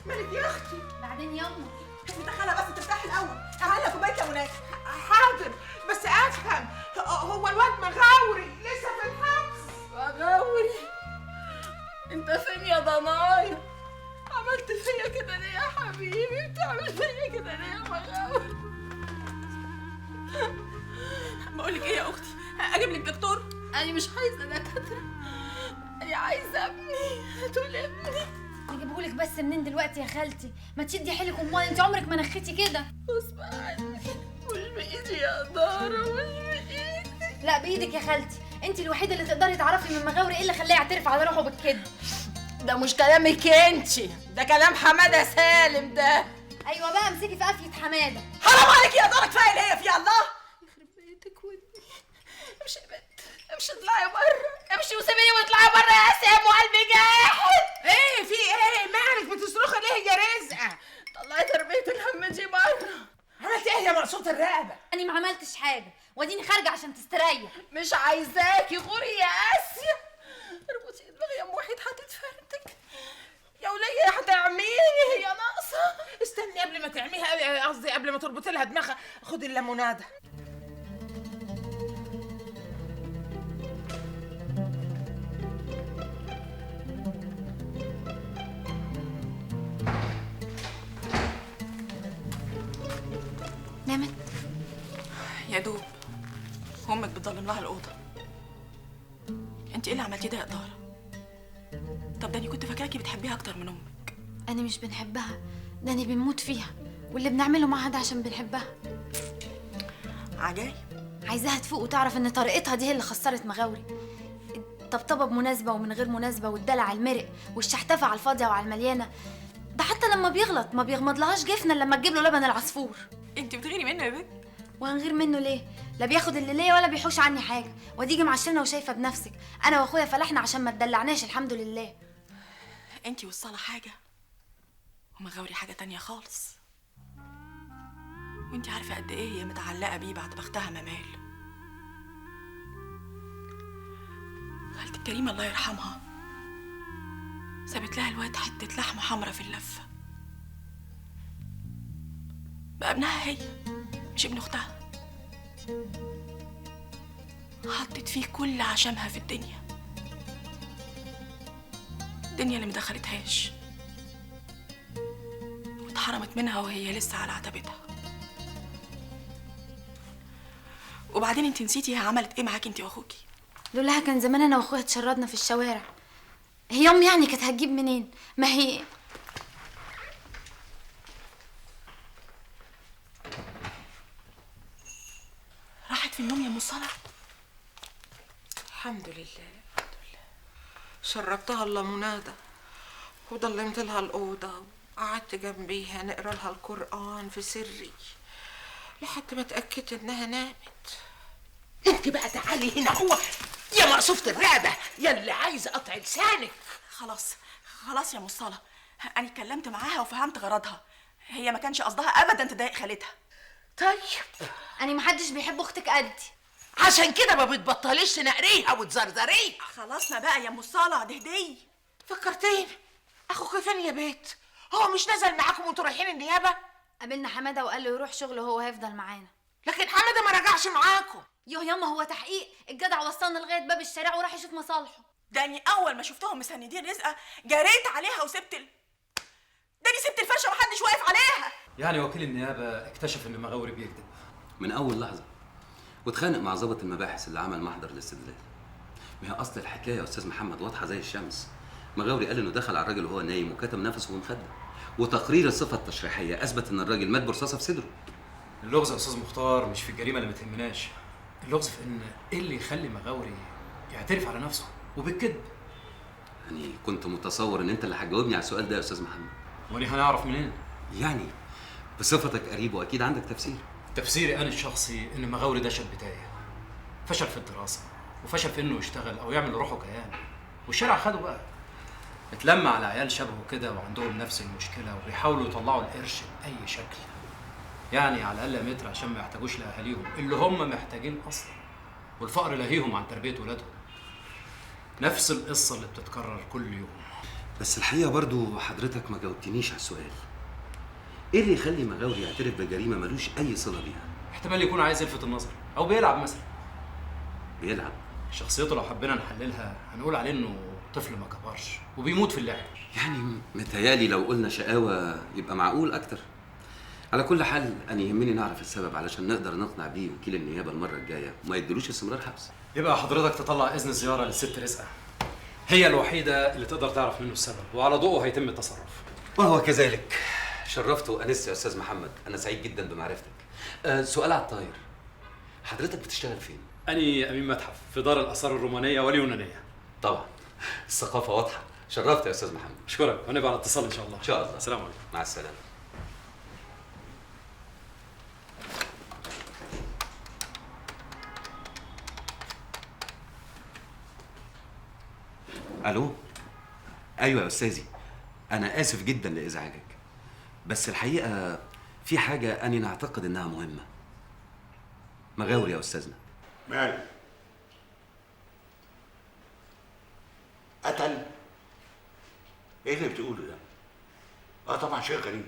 مالك يا اختي؟ بعدين يما ندخلها بس ترتاح الاول. اعمل لها كوباية ليمونات. حاضر، بس افهم، هو الواد مغاوري لسه في الحبس؟ مغاوري؟ انت فين يا ضنايا؟ عملت فيا كده ليه يا حبيبي؟ بتعمل فيا كده ليه يا مغاوري؟ بقول لك ايه يا اختي، اجيب لك دكتور؟ انا مش عايزه دكاترة، انا عايزه ابني. هاتولي ابني. نجيبهولك بس منين دلوقتي يا خالتي؟ ما تشدي حيلك امال، انت عمرك ما نخيتي كده. غصب عني، مش بايدي يا دارة، مش بايدي. لا بايدك يا خالتي، انت الوحيدة اللي تقدري تعرفي من مغاوري ايه اللي خلاه يعترف على روحه بالكذب. ده مش كلامك انت، ده كلام حمادة سالم ده. ايوه بقى، امسكي في قفله حمادة. حرام عليك يا دارة، كفاية اللي هي فيها. الله يخرب بيتك ودني. امشي يا بنت، امشي اطلعي بره، امشي وسيبيني واطلعي بره يا سام وقلبي جاحد. ايه في ايه؟ مالك بتصرخي ليه يا رزقه؟ طلعي تربيه الهم دي بره. عملت ايه يا مقصوده الرقبة؟ انا ما عملتش حاجة، واديني خارجه عشان تستريح. مش عايزاكي، غوري يا اسيا. اربطي دماغي يا ام وحيد، هتتفرتك يا وليه، هتعميني هي ناقصه. استني قبل ما تعميها، قصدي قبل ما تربطي لها دماغها، خدي الليموناده. نامت يا دوب، امك بتضلم لها الاوضة. انت ايه اللي عملتيه ده يا دارة؟ طب ده انا كنت فاكراكي بتحبيها اكتر من امك. انا مش بنحبها، ده انا بنموت فيها، واللي بنعمله معاها ده عشان بنحبها. عجايب. عايزاها تفوق وتعرف ان طريقتها دي هي اللي خسرت مغاوري. الطبطبه بمناسبة ومن غير مناسبة، والدلع المرق، والشحتفه على الفاضيه وعلى المليانة. ده حتى لما بيغلط ما بيغمضلهاش جفنا لما تجيب له لبن العصفور. انت بتغيري منه يا بنت؟ وهنغير منه ليه؟ لا بياخد اللي ليا ولا بيحوش عني حاجة، وديجي معشرنا وشايفه بنفسك. انا واخويا فلحنا عشان ما تدلعناش الحمد لله. انت والصلاة حاجة ومغاوري حاجة تانية خالص. وانت عارفه قد ايه هي متعلقه بيه بعد بختها ممال. خالتي كريمة الله يرحمها سابت لها الواد حتة لحمه حمرا في اللفة. بقى ابنها هي مش ابن اختها. حطت فيه كل عشمها في الدنيا، الدنيا اللي مدخلتهاش واتحرمت منها وهي لسه على عتبتها. وبعدين انت نسيتي هي عملت ايه معاكي انت واخوكي؟ لولاها كان زمان انا واخويا اتشردنا في الشوارع. هي امي يعني كانت هتجيب منين؟ ما هي راحت في النوم يا ام صلاح. الحمد لله الحمد لله. شربتها الليموناده وضلمت لها الاوضة وقعدت جنبيها نقرا لها القران في سري لحد ما اتاكدت انها نامت. انت بقى تعالي هنا هو يا مقصوفه الرقبة يا اللي عايزه قطع لسانك. خلاص خلاص يا ام صلاح، انا اتكلمت معاها وفهمت غرضها. هي ما كانش قصدها ابدا تضايق خالتها. طيب انا محدش بيحب اختك قدي، عشان كده ما بتبطليش تنقريها وتزرزريها. خلاص ما بقى يا ام صلاح، ده هديه. فكرتين، اخوك فين يا بيت؟ هو مش نزل معاكم وانتوا رايحين النيابة؟ قابلنا حمادة وقال له يروح شغله وهو هيفضل معانا. لكن حمادة ما رجعش معاكم. يوه ياما، هو تحقيق الجدع وصلنا لغاية باب الشارع وراح يشوف مصالحه. داني اول ما شفتهم مسندين رزقه جريت عليها وسبت داني سبت الفرشة ومحدش واقف عليها. يعني وكيل النيابة اكتشف ان مغاوري بيكذب من اول لحظة، واتخانق مع ضابط المباحث اللي عمل محضر الاستدلال. ما هي اصل الحكاية يا استاذ محمد واضحة زي الشمس. مغاوري قال انه دخل على الراجل وهو نايم وكتم نفسه ومخده، وتقرير الصفة التشريحيه اثبت ان الراجل مات برصاصه في صدره. اللغز يا استاذ مختار مش في الجريمة اللي ما تهمناش، اللغز في ان ايه اللي يخلي مغاوري يعترف على نفسه وبالكذب. يعني كنت متصور ان انت اللي هتجاوبني على السؤال ده يا استاذ محمد. وانا هنعرف منين؟ يعني بصفتك قريب واكيد عندك تفسير. تفسيري انا الشخصي ان مغاوري ده شاب تايه، فشل في الدراسة وفشل في انه يشتغل او يعمل لروحه كيان، والشارع خده بقى. اتلم على عيال شبهه كده وعندهم نفس المشكلة وبيحاولوا يطلعوا القرش باي شكل، يعني على الاقل متر عشان ما يحتاجوش لاهاليهم اللي هم محتاجين اصلا، والفقر لاهيهم عن تربيه ولادهم. نفس القصة اللي بتتكرر كل يوم. بس الحقيقة برضو حضرتك ما جاوبتنيش على السؤال. ايه اللي يخلي مغاوري يعترف بجريمة ملوش اي صله بيها؟ احتمال يكون عايز يلفت النظر او بيلعب مثلا. بيلعب؟ شخصيته لو حبينا نحللها هنقول عليه انه طفل ما كبرش وبيموت في اللعب. يعني متهيألي لو قلنا شقاوة يبقى معقول اكتر. على كل حال انا يهمني نعرف السبب علشان نقدر نقنع بيه وكيل النيابة المرة الجاية وما يدلوش استمرار حبس. يبقى حضرتك تطلع اذن زيارة للست رزقه، هي الوحيدة اللي تقدر تعرف منه السبب، وعلى ضوءه هيتم التصرف. وهو كذلك. شرفت وانست يا استاذ محمد، انا سعيد جدا بمعرفتك. سؤال على الطاير، حضرتك بتشتغل فين؟ أني أمين متحف في دار الآثار الرومانية واليونانية. طبعا الثقافة واضحة. شرفت يا أستاذ محمد. أشكرك، ونبقى على اتصال إن شاء الله. إن شاء الله. السلام عليكم. مع السلامة. ألو. أيوة يا أستاذي، أنا آسف جدا لإزعاجك، بس الحقيقة في حاجة أني نعتقد إنها مهمة. مغاوري يا أستاذنا. ماله؟ قتل؟ ايه اللي بتقوله ده؟ اه طبعا شيء غريب.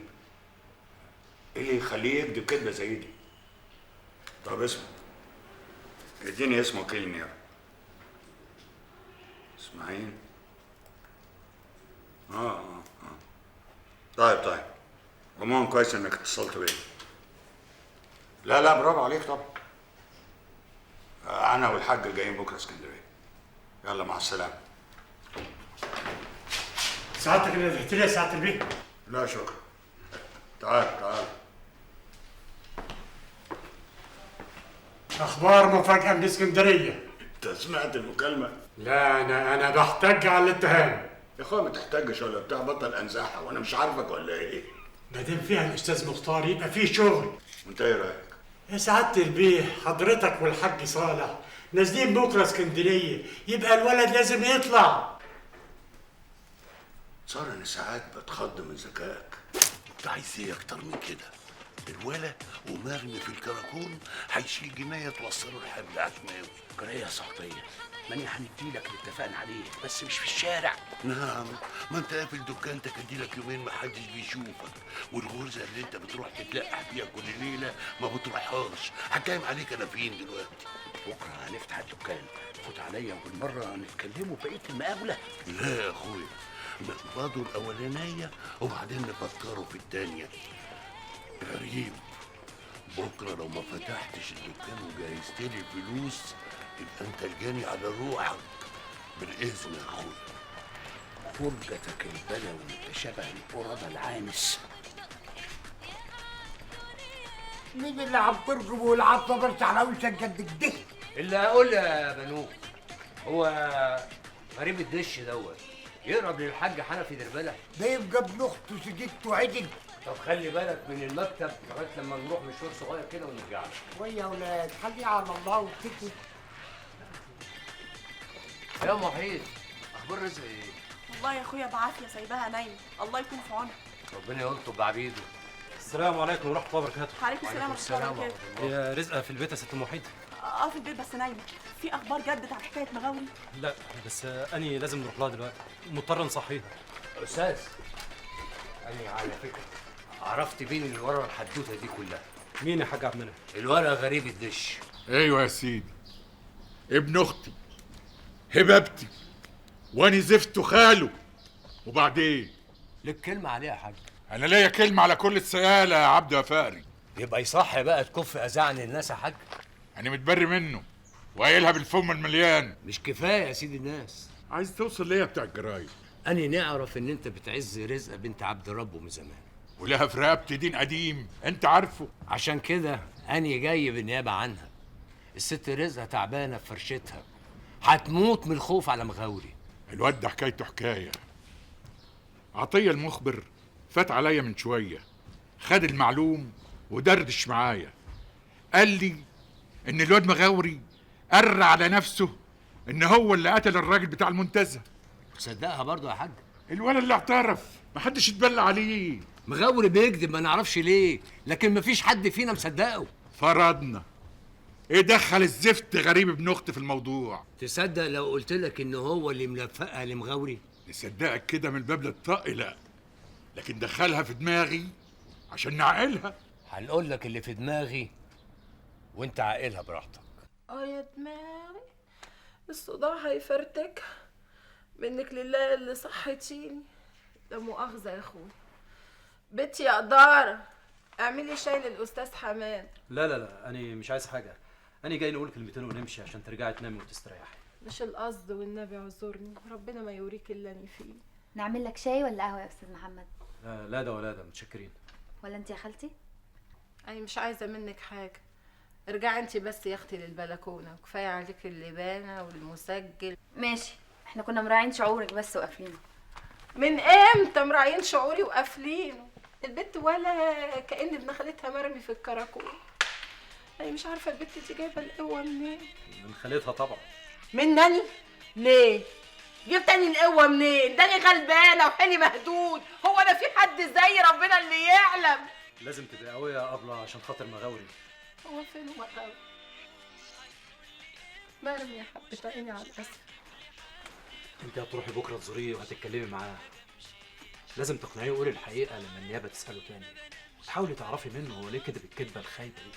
ايه اللي يخليه يكذب كذبه زي دي؟ طب اسمه، اديني اسمه وكيل النيابة. اسماعيل. اه طيب عموما كويس انك اتصلت بيا. لا لا برافو عليك طبعا. انا والحاج جايين بكره اسكندرية. يلا مع السلامة. سعادتك اللي رحت لي يا سعادة البيه. لا شكرا. تعال تعال. اخبار مفاجاة من اسكندرية. انت سمعت المكالمة؟ لا انا بحتج على الاتهام. يا اخويا ما تحتجش ولا بتاع، بطل انزاحه وانا مش عارفك ولا ايه. ما دام فيها الاستاذ مختار يبقى فيه شغل. وانت ايه رايك؟ يا سعادة البيه حضرتك والحاج صالح نازلين بكره اسكندرية، يبقى الولد لازم يطلع. صار انا ساعات بتخض من ذكائك. انت عايز ايه اكتر من كده؟ الولا ومرمي في الكراكون هيشيل جناية توصله لحبل عشماوي. جناية صحفية ماني هنديلك اللي اتفقنا عليه، بس مش في الشارع. نعم، ما انت قافل دكانتك اديلك يومين ما حدش بيشوفك، والغرزه اللي انت بتروح تتلقح فيها كل ليلة ما بتروحهاش. هتكلم عليك انا فين دلوقتي؟ بكره هنفتح الدكان، فوت عليا وبالمره نتكلموا بقية المقابلة. لا يا اخويا، نقبضوا الاولانية وبعدين نفكروا في الثانية. غريب، بكره لو ما فتحتش الدكان وجهزت لي الفلوس يبقى انت الجاني على روحك. بالاذن يا اخويا. فرجتك البلا وانت شبه القرده العانس. مين اللي عم ترجم والعطه برش على وشك قد كده؟ اللي هقول يا بنوك هو غريب الدش دوت يقرب للحاج حنفي دربله. ده يبقى ابن اخته سجدته عدل. طب خلي بالك من المكتب لغاية لما نروح مشوار صغير كده ونرجع لك. شوية يا ولاد، خليه على الله واتكل. يا محيط، اخبار رزق ايه؟ والله يا اخويا بعافية سايباها نايمة، الله يكون في عونها. ربنا يلطف بعبيده. السلام عليكم ورحمة الله وبركاته. وعليكم السلام ورحمة الله وبركاته. يا رزقه في البيت يا ست محيط؟ في البيت بس نايمة. في اخبار جدت على حكاية مغاوري؟ لا بس اني لازم نروح لها دلوقتي، مضطر نصحيها. استاذ، انا على فكرة عرفت مين اللي ورا الحدوتة دي كلها. مين يا حاج عبد المنعم؟ اللي ورا غريب الدش. ايوه يا سيدي، ابن اختي هبابتي واني زفته خاله. وبعدين لك كلمة عليها يا حاج. انا ليا كلمة على كل السياله يا عبد يا فقري. يبقى يصح بقى تكف اذاعن الناس يا حاج. انا متبري منه وقايلها بالفم المليان. مش كفاية يا سيد الناس. عايز توصل ليا بتاع الجرايد؟ اني نعرف ان انت بتعز رزقه بنت عبد ربه من زمان، ولها في رقبتي دين قديم انت عارفه. عشان كده اني جاي بالنيابة عنها. الست رزقه تعبانة في فرشتها، هتموت من الخوف على مغاوري. الواد ده حكايته حكاية. عطية المخبر فات عليا من شوية، خد المعلوم ودردش معايا. قال لي ان الواد مغاوري قر على نفسه ان هو اللي قتل الراجل بتاع المنتزه. تصدقها برضه يا حاج؟ الولد اللي اعترف محدش يتبلى عليه. مغاوري بيكذب ما نعرفش ليه، لكن مفيش حد فينا مصدقه. فرضنا ايه دخل الزفت غريب ابن اختي في الموضوع؟ تصدق لو قلت لك ان هو اللي ملفقها لمغاوري؟ نصدقك كده من الباب للطق؟ لا، لكن دخلها في دماغي عشان نعقلها. هنقول لك اللي في دماغي وانت عاقلها براحتك. يا دماغي الصداع هيفرتك منك لله اللي صحتيني. لا مؤاخذة يا اخويا. بنتي يا قدارة اعملي شاي للأستاذ حماد. لا لا لا، أنا مش عايز حاجة، أنا جاي نقول كلمتين ونمشي عشان ترجعي تنامي وتستريحي. مش القصد والنبي اعذرني، ربنا ما يوريك اللي أنا فيه. نعمل لك شاي ولا قهوة يا أستاذ محمد؟ لا لا ده ولا ده، متشكرين. ولا أنت يا خالتي؟ أنا مش عايزة منك حاجة، ارجعي انت بس يا اختي للبلكونه، وكفاية عليك اللبانه والمسجل. ماشي، احنا كنا مراعين شعورك بس وقافلينه. من امتى مراعين شعوري وقافلينه؟ البت ولا كأن ابن خالتها مرمي في الكراكون. انا مش عارفه البت دي جايبه القوة منين. من خالتها طبعا. منني؟ ليه؟ جبت تاني القوة منين؟ ده انا غلبانه وحيلي مهدود، هو انا في حد زي ربنا اللي يعلم؟ لازم تبقي قوية يا ابله عشان خاطر مغاوري. هو فين مغاوري؟ مرمي يا حبة عيني على الاسف. انت هتروحي بكره تزوريه وهتتكلمي معاه. لازم تقنعيه وقولي الحقيقة لما النيابة تساله تاني. تحاولي تعرفي منه هو ليه كدب الكدبه الخايبة دي.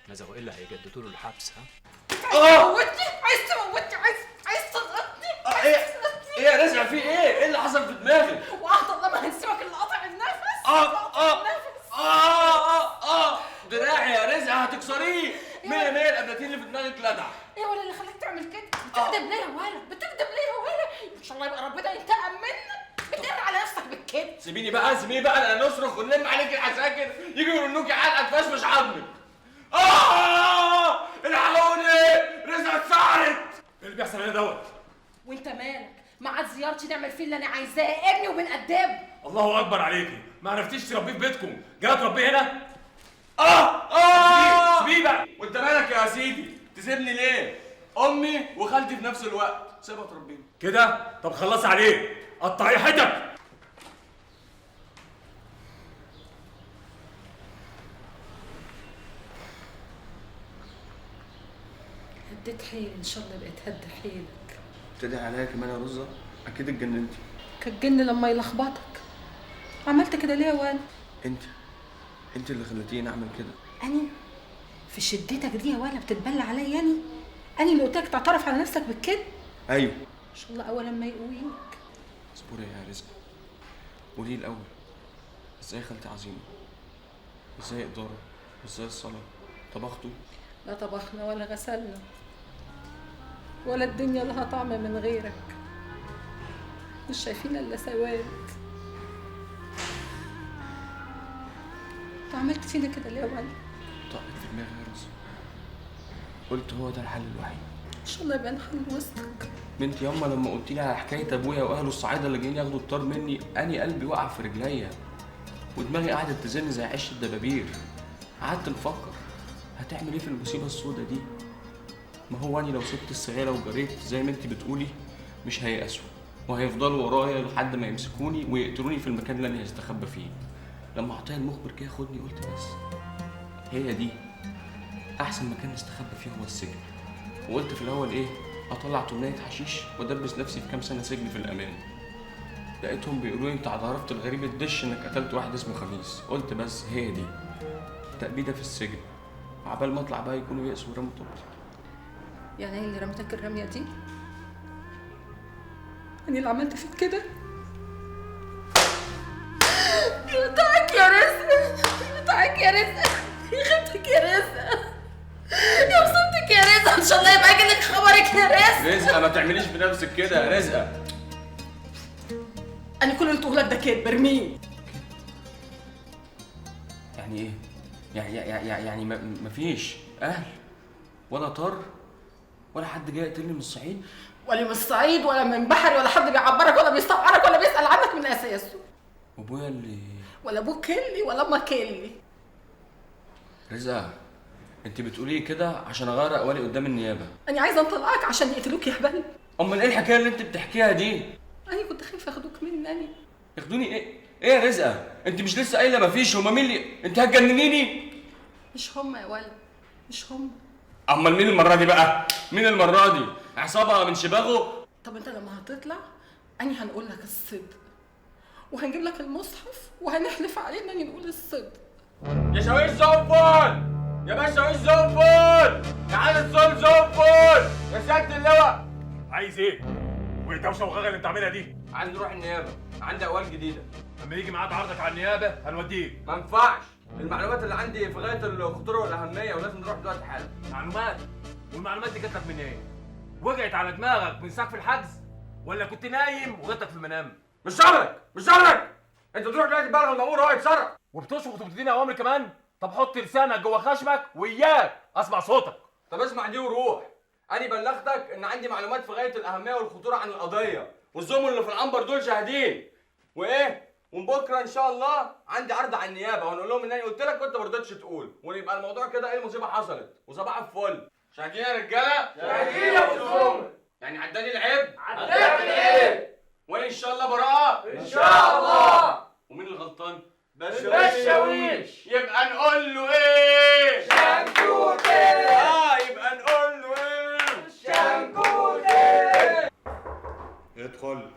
ماذا والا هيجددوا له الحبس. ها؟ عايز تموتني؟ عايز تموتني؟ عايز تسقطني؟ ايه يا رزق في ايه؟ ايه اللي حصل في دماغك؟ وعهد الله ما هنسيبك الا قاطع النفس. دراعي يا رزق هتكسريه. 100 100 الابلتين اللي في دماغك لدع. ايه ولا اللي خلاك تعمل كده؟ بتكذب ليه يا ولا؟ بتكذب ليه يا ولا؟ ان شاء الله يبقى ربنا ينتقم منك. بتقر على نفسك بالكذب. سيبيني بقى سيبيني بقى، انا نصرخ ونلم عليك العساكر يجوا يرنوكي علقه تفشفش عظمك. الحقوني، رزق اتسعرت. ايه اللي بيحصل هنا دوت؟ وانت مالك؟ ميعاد زيارتي نعمل فيه اللي انا عايزاه، ابني وبنقدمه. الله اكبر عليكي، ما عرفتيش تربيه في بيتكم، جاية تربيه هنا؟ سيبيه بقى. وانت مالك يا سيدي؟ تسيبني ليه؟ امي وخالتي في نفس الوقت، سيبها تربيني كده؟ طب خلصي عليه، قطعي حتت. هديت حيلي، ان شاء الله بقيت هد حيلك. بتدعي عليا كمان يا رزة؟ اكيد اتجننتي. كالجن لما يلخبطك. عملت كده ليه يا واد؟ انت اللي خلتيني اعمل كده. اني في شدتك دي يا ولا بتتبلى عليا؟ اني اللي قلت لك تعترف على نفسك بالكذب؟ ايوه. ان شاء الله اول ما يقويك. اصبري يا رزق، قولي الاول ازاي خالتي عظيمة؟ ازاي ادارة؟ ازاي الصلاة؟ طبختوا؟ لا طبخنا ولا غسلنا ولا الدنيا لها طعم من غيرك. مش شايفين الا سواد. انت عملت فينا كده ليه يا ولد؟ طقت في دماغي يا رزق، قلت هو ده الحل الوحيد. ان شاء الله يبقى الحل وسطك. بنتي ياما لما قلت لي على حكاية ابويا واهله الصعايده اللي جايين ياخدوا الطار مني، اني قلبي وقع في رجليا ودماغي قعدت تزن زي عش الدبابير. قعدت نفكر هتعمل ايه في المصيبة السوداء دي؟ ما هو اني لو سبت السعيره وجريت زي ما انت بتقولي مش هيأسوا وهيفضلوا ورايا لحد ما يمسكوني ويقتلوني في المكان اللي انا هستخبى فيه. لما عطية المخبر جه ياخدني قلت بس هي دي احسن مكان نستخبى فيه هو السجن. وقلت في الاول ايه، اطلع طنية حشيش وادبس نفسي في كام سنة سجن في الامان. لقيتهم بيقولوا لي انت اعترفت الغريب الدش انك قتلت واحد اسمه خميس. قلت بس هي دي تأبيده في السجن، عبال ما اطلع بقى يكونوا يأسوا ورموا طوبتي. يعني ايه اللي رمتك الرمية دي؟ انا اللي عملت فيك كده؟ يقطعك يا رزق، يقطعك يا رزق، يخبتك يا رزق، يا مصيبتك يا رزق، ان شاء الله يبقى اجلك خبرك يا رزق. رزقه ما تعمليش بنفسك كده يا رزقه. انا كل اللي قلته لك ده كدب، ارميه. يعني ايه؟ يعني مفيش اهل ولا طر ولا حد جاي يقتلني من الصعيد؟ ولا من الصعيد ولا من بحري ولا حد بيعبرك ولا بيستعرك ولا بيسأل عنك من اساسه. وابويا اللي ولا ابوك كلي ولا امك كلي. رزقه انت بتقولي كده عشان اغير اقوالي قدام النيابة؟ انا عايزه اطلقك عشان يقتلوك يا هبل. امال ايه الحكاية اللي انت بتحكيها دي؟ انا كنت خايفة ياخدوك مني. انا ياخدوني ايه؟ ايه يا رزقه؟ انت مش لسه قايله مفيش؟ هما مين اللي انت هتجننيني؟ مش هما يا ولد، مش هما. امال مين المرة دي بقى؟ مين المرة دي؟ عصابة من شباغه؟ طب انت لما هتطلع أني هنقول لك الصدق وهنجيب لك المصحف وهنحلف عليه إنني نقول الصدق. يا شاويش زنفل، يا باشا شاويش زنفل، تعالى الزول زنفل يا سيادة اللواء. عايز ايه؟ وايه الدوشة والغاغه اللي انت عاملها دي؟ عايز نروح النيابة، عندي اقوال جديدة. لما يجي ميعاد عرضك على النيابة هنوديك. ما ينفعش، المعلومات اللي عندي في غاية الخطورة والاهميه ولازم نروح دلوقتي حالا. معلومات؟ والمعلومات دي جات لك منين؟ إيه؟ وقعت على دماغك من سقف الحجز ولا كنت نايم وجاتلك في المنام؟ مش شغلك، مش شغلك. انت تروح دلوقتي تبلغ المأمور هو يتصرف. وبتشخط وبتديني اوامر كمان؟ طب حط لسانك جوه خشمك وإياك اسمع صوتك. طب اسمع دي وروح. أنا بلغتك إن عندي معلومات في غاية الأهمية والخطورة عن القضية، والزمر اللي في العنبر دول شاهدين. وإيه؟ ومن بكرة إن شاء الله عندي عرض على النيابة وهنقول لهم إن أنا قلت لك وأنت ما رضيتش تقول، ويبقى الموضوع كده إيه المصيبة حصلت، وصباح الفل. شاهدين يا رجالة؟ شاهدين يا أبو الزمر. يعني عداني العيب؟ عداني العيب. وأنا إن شاء الله براءة؟ إن شاء الله. ومين اللي غلطان؟ بشاويش. يبقى نقول له إيه؟ شنكوتي. يبقى نقول له إيه؟ شنكوتي. ادخل.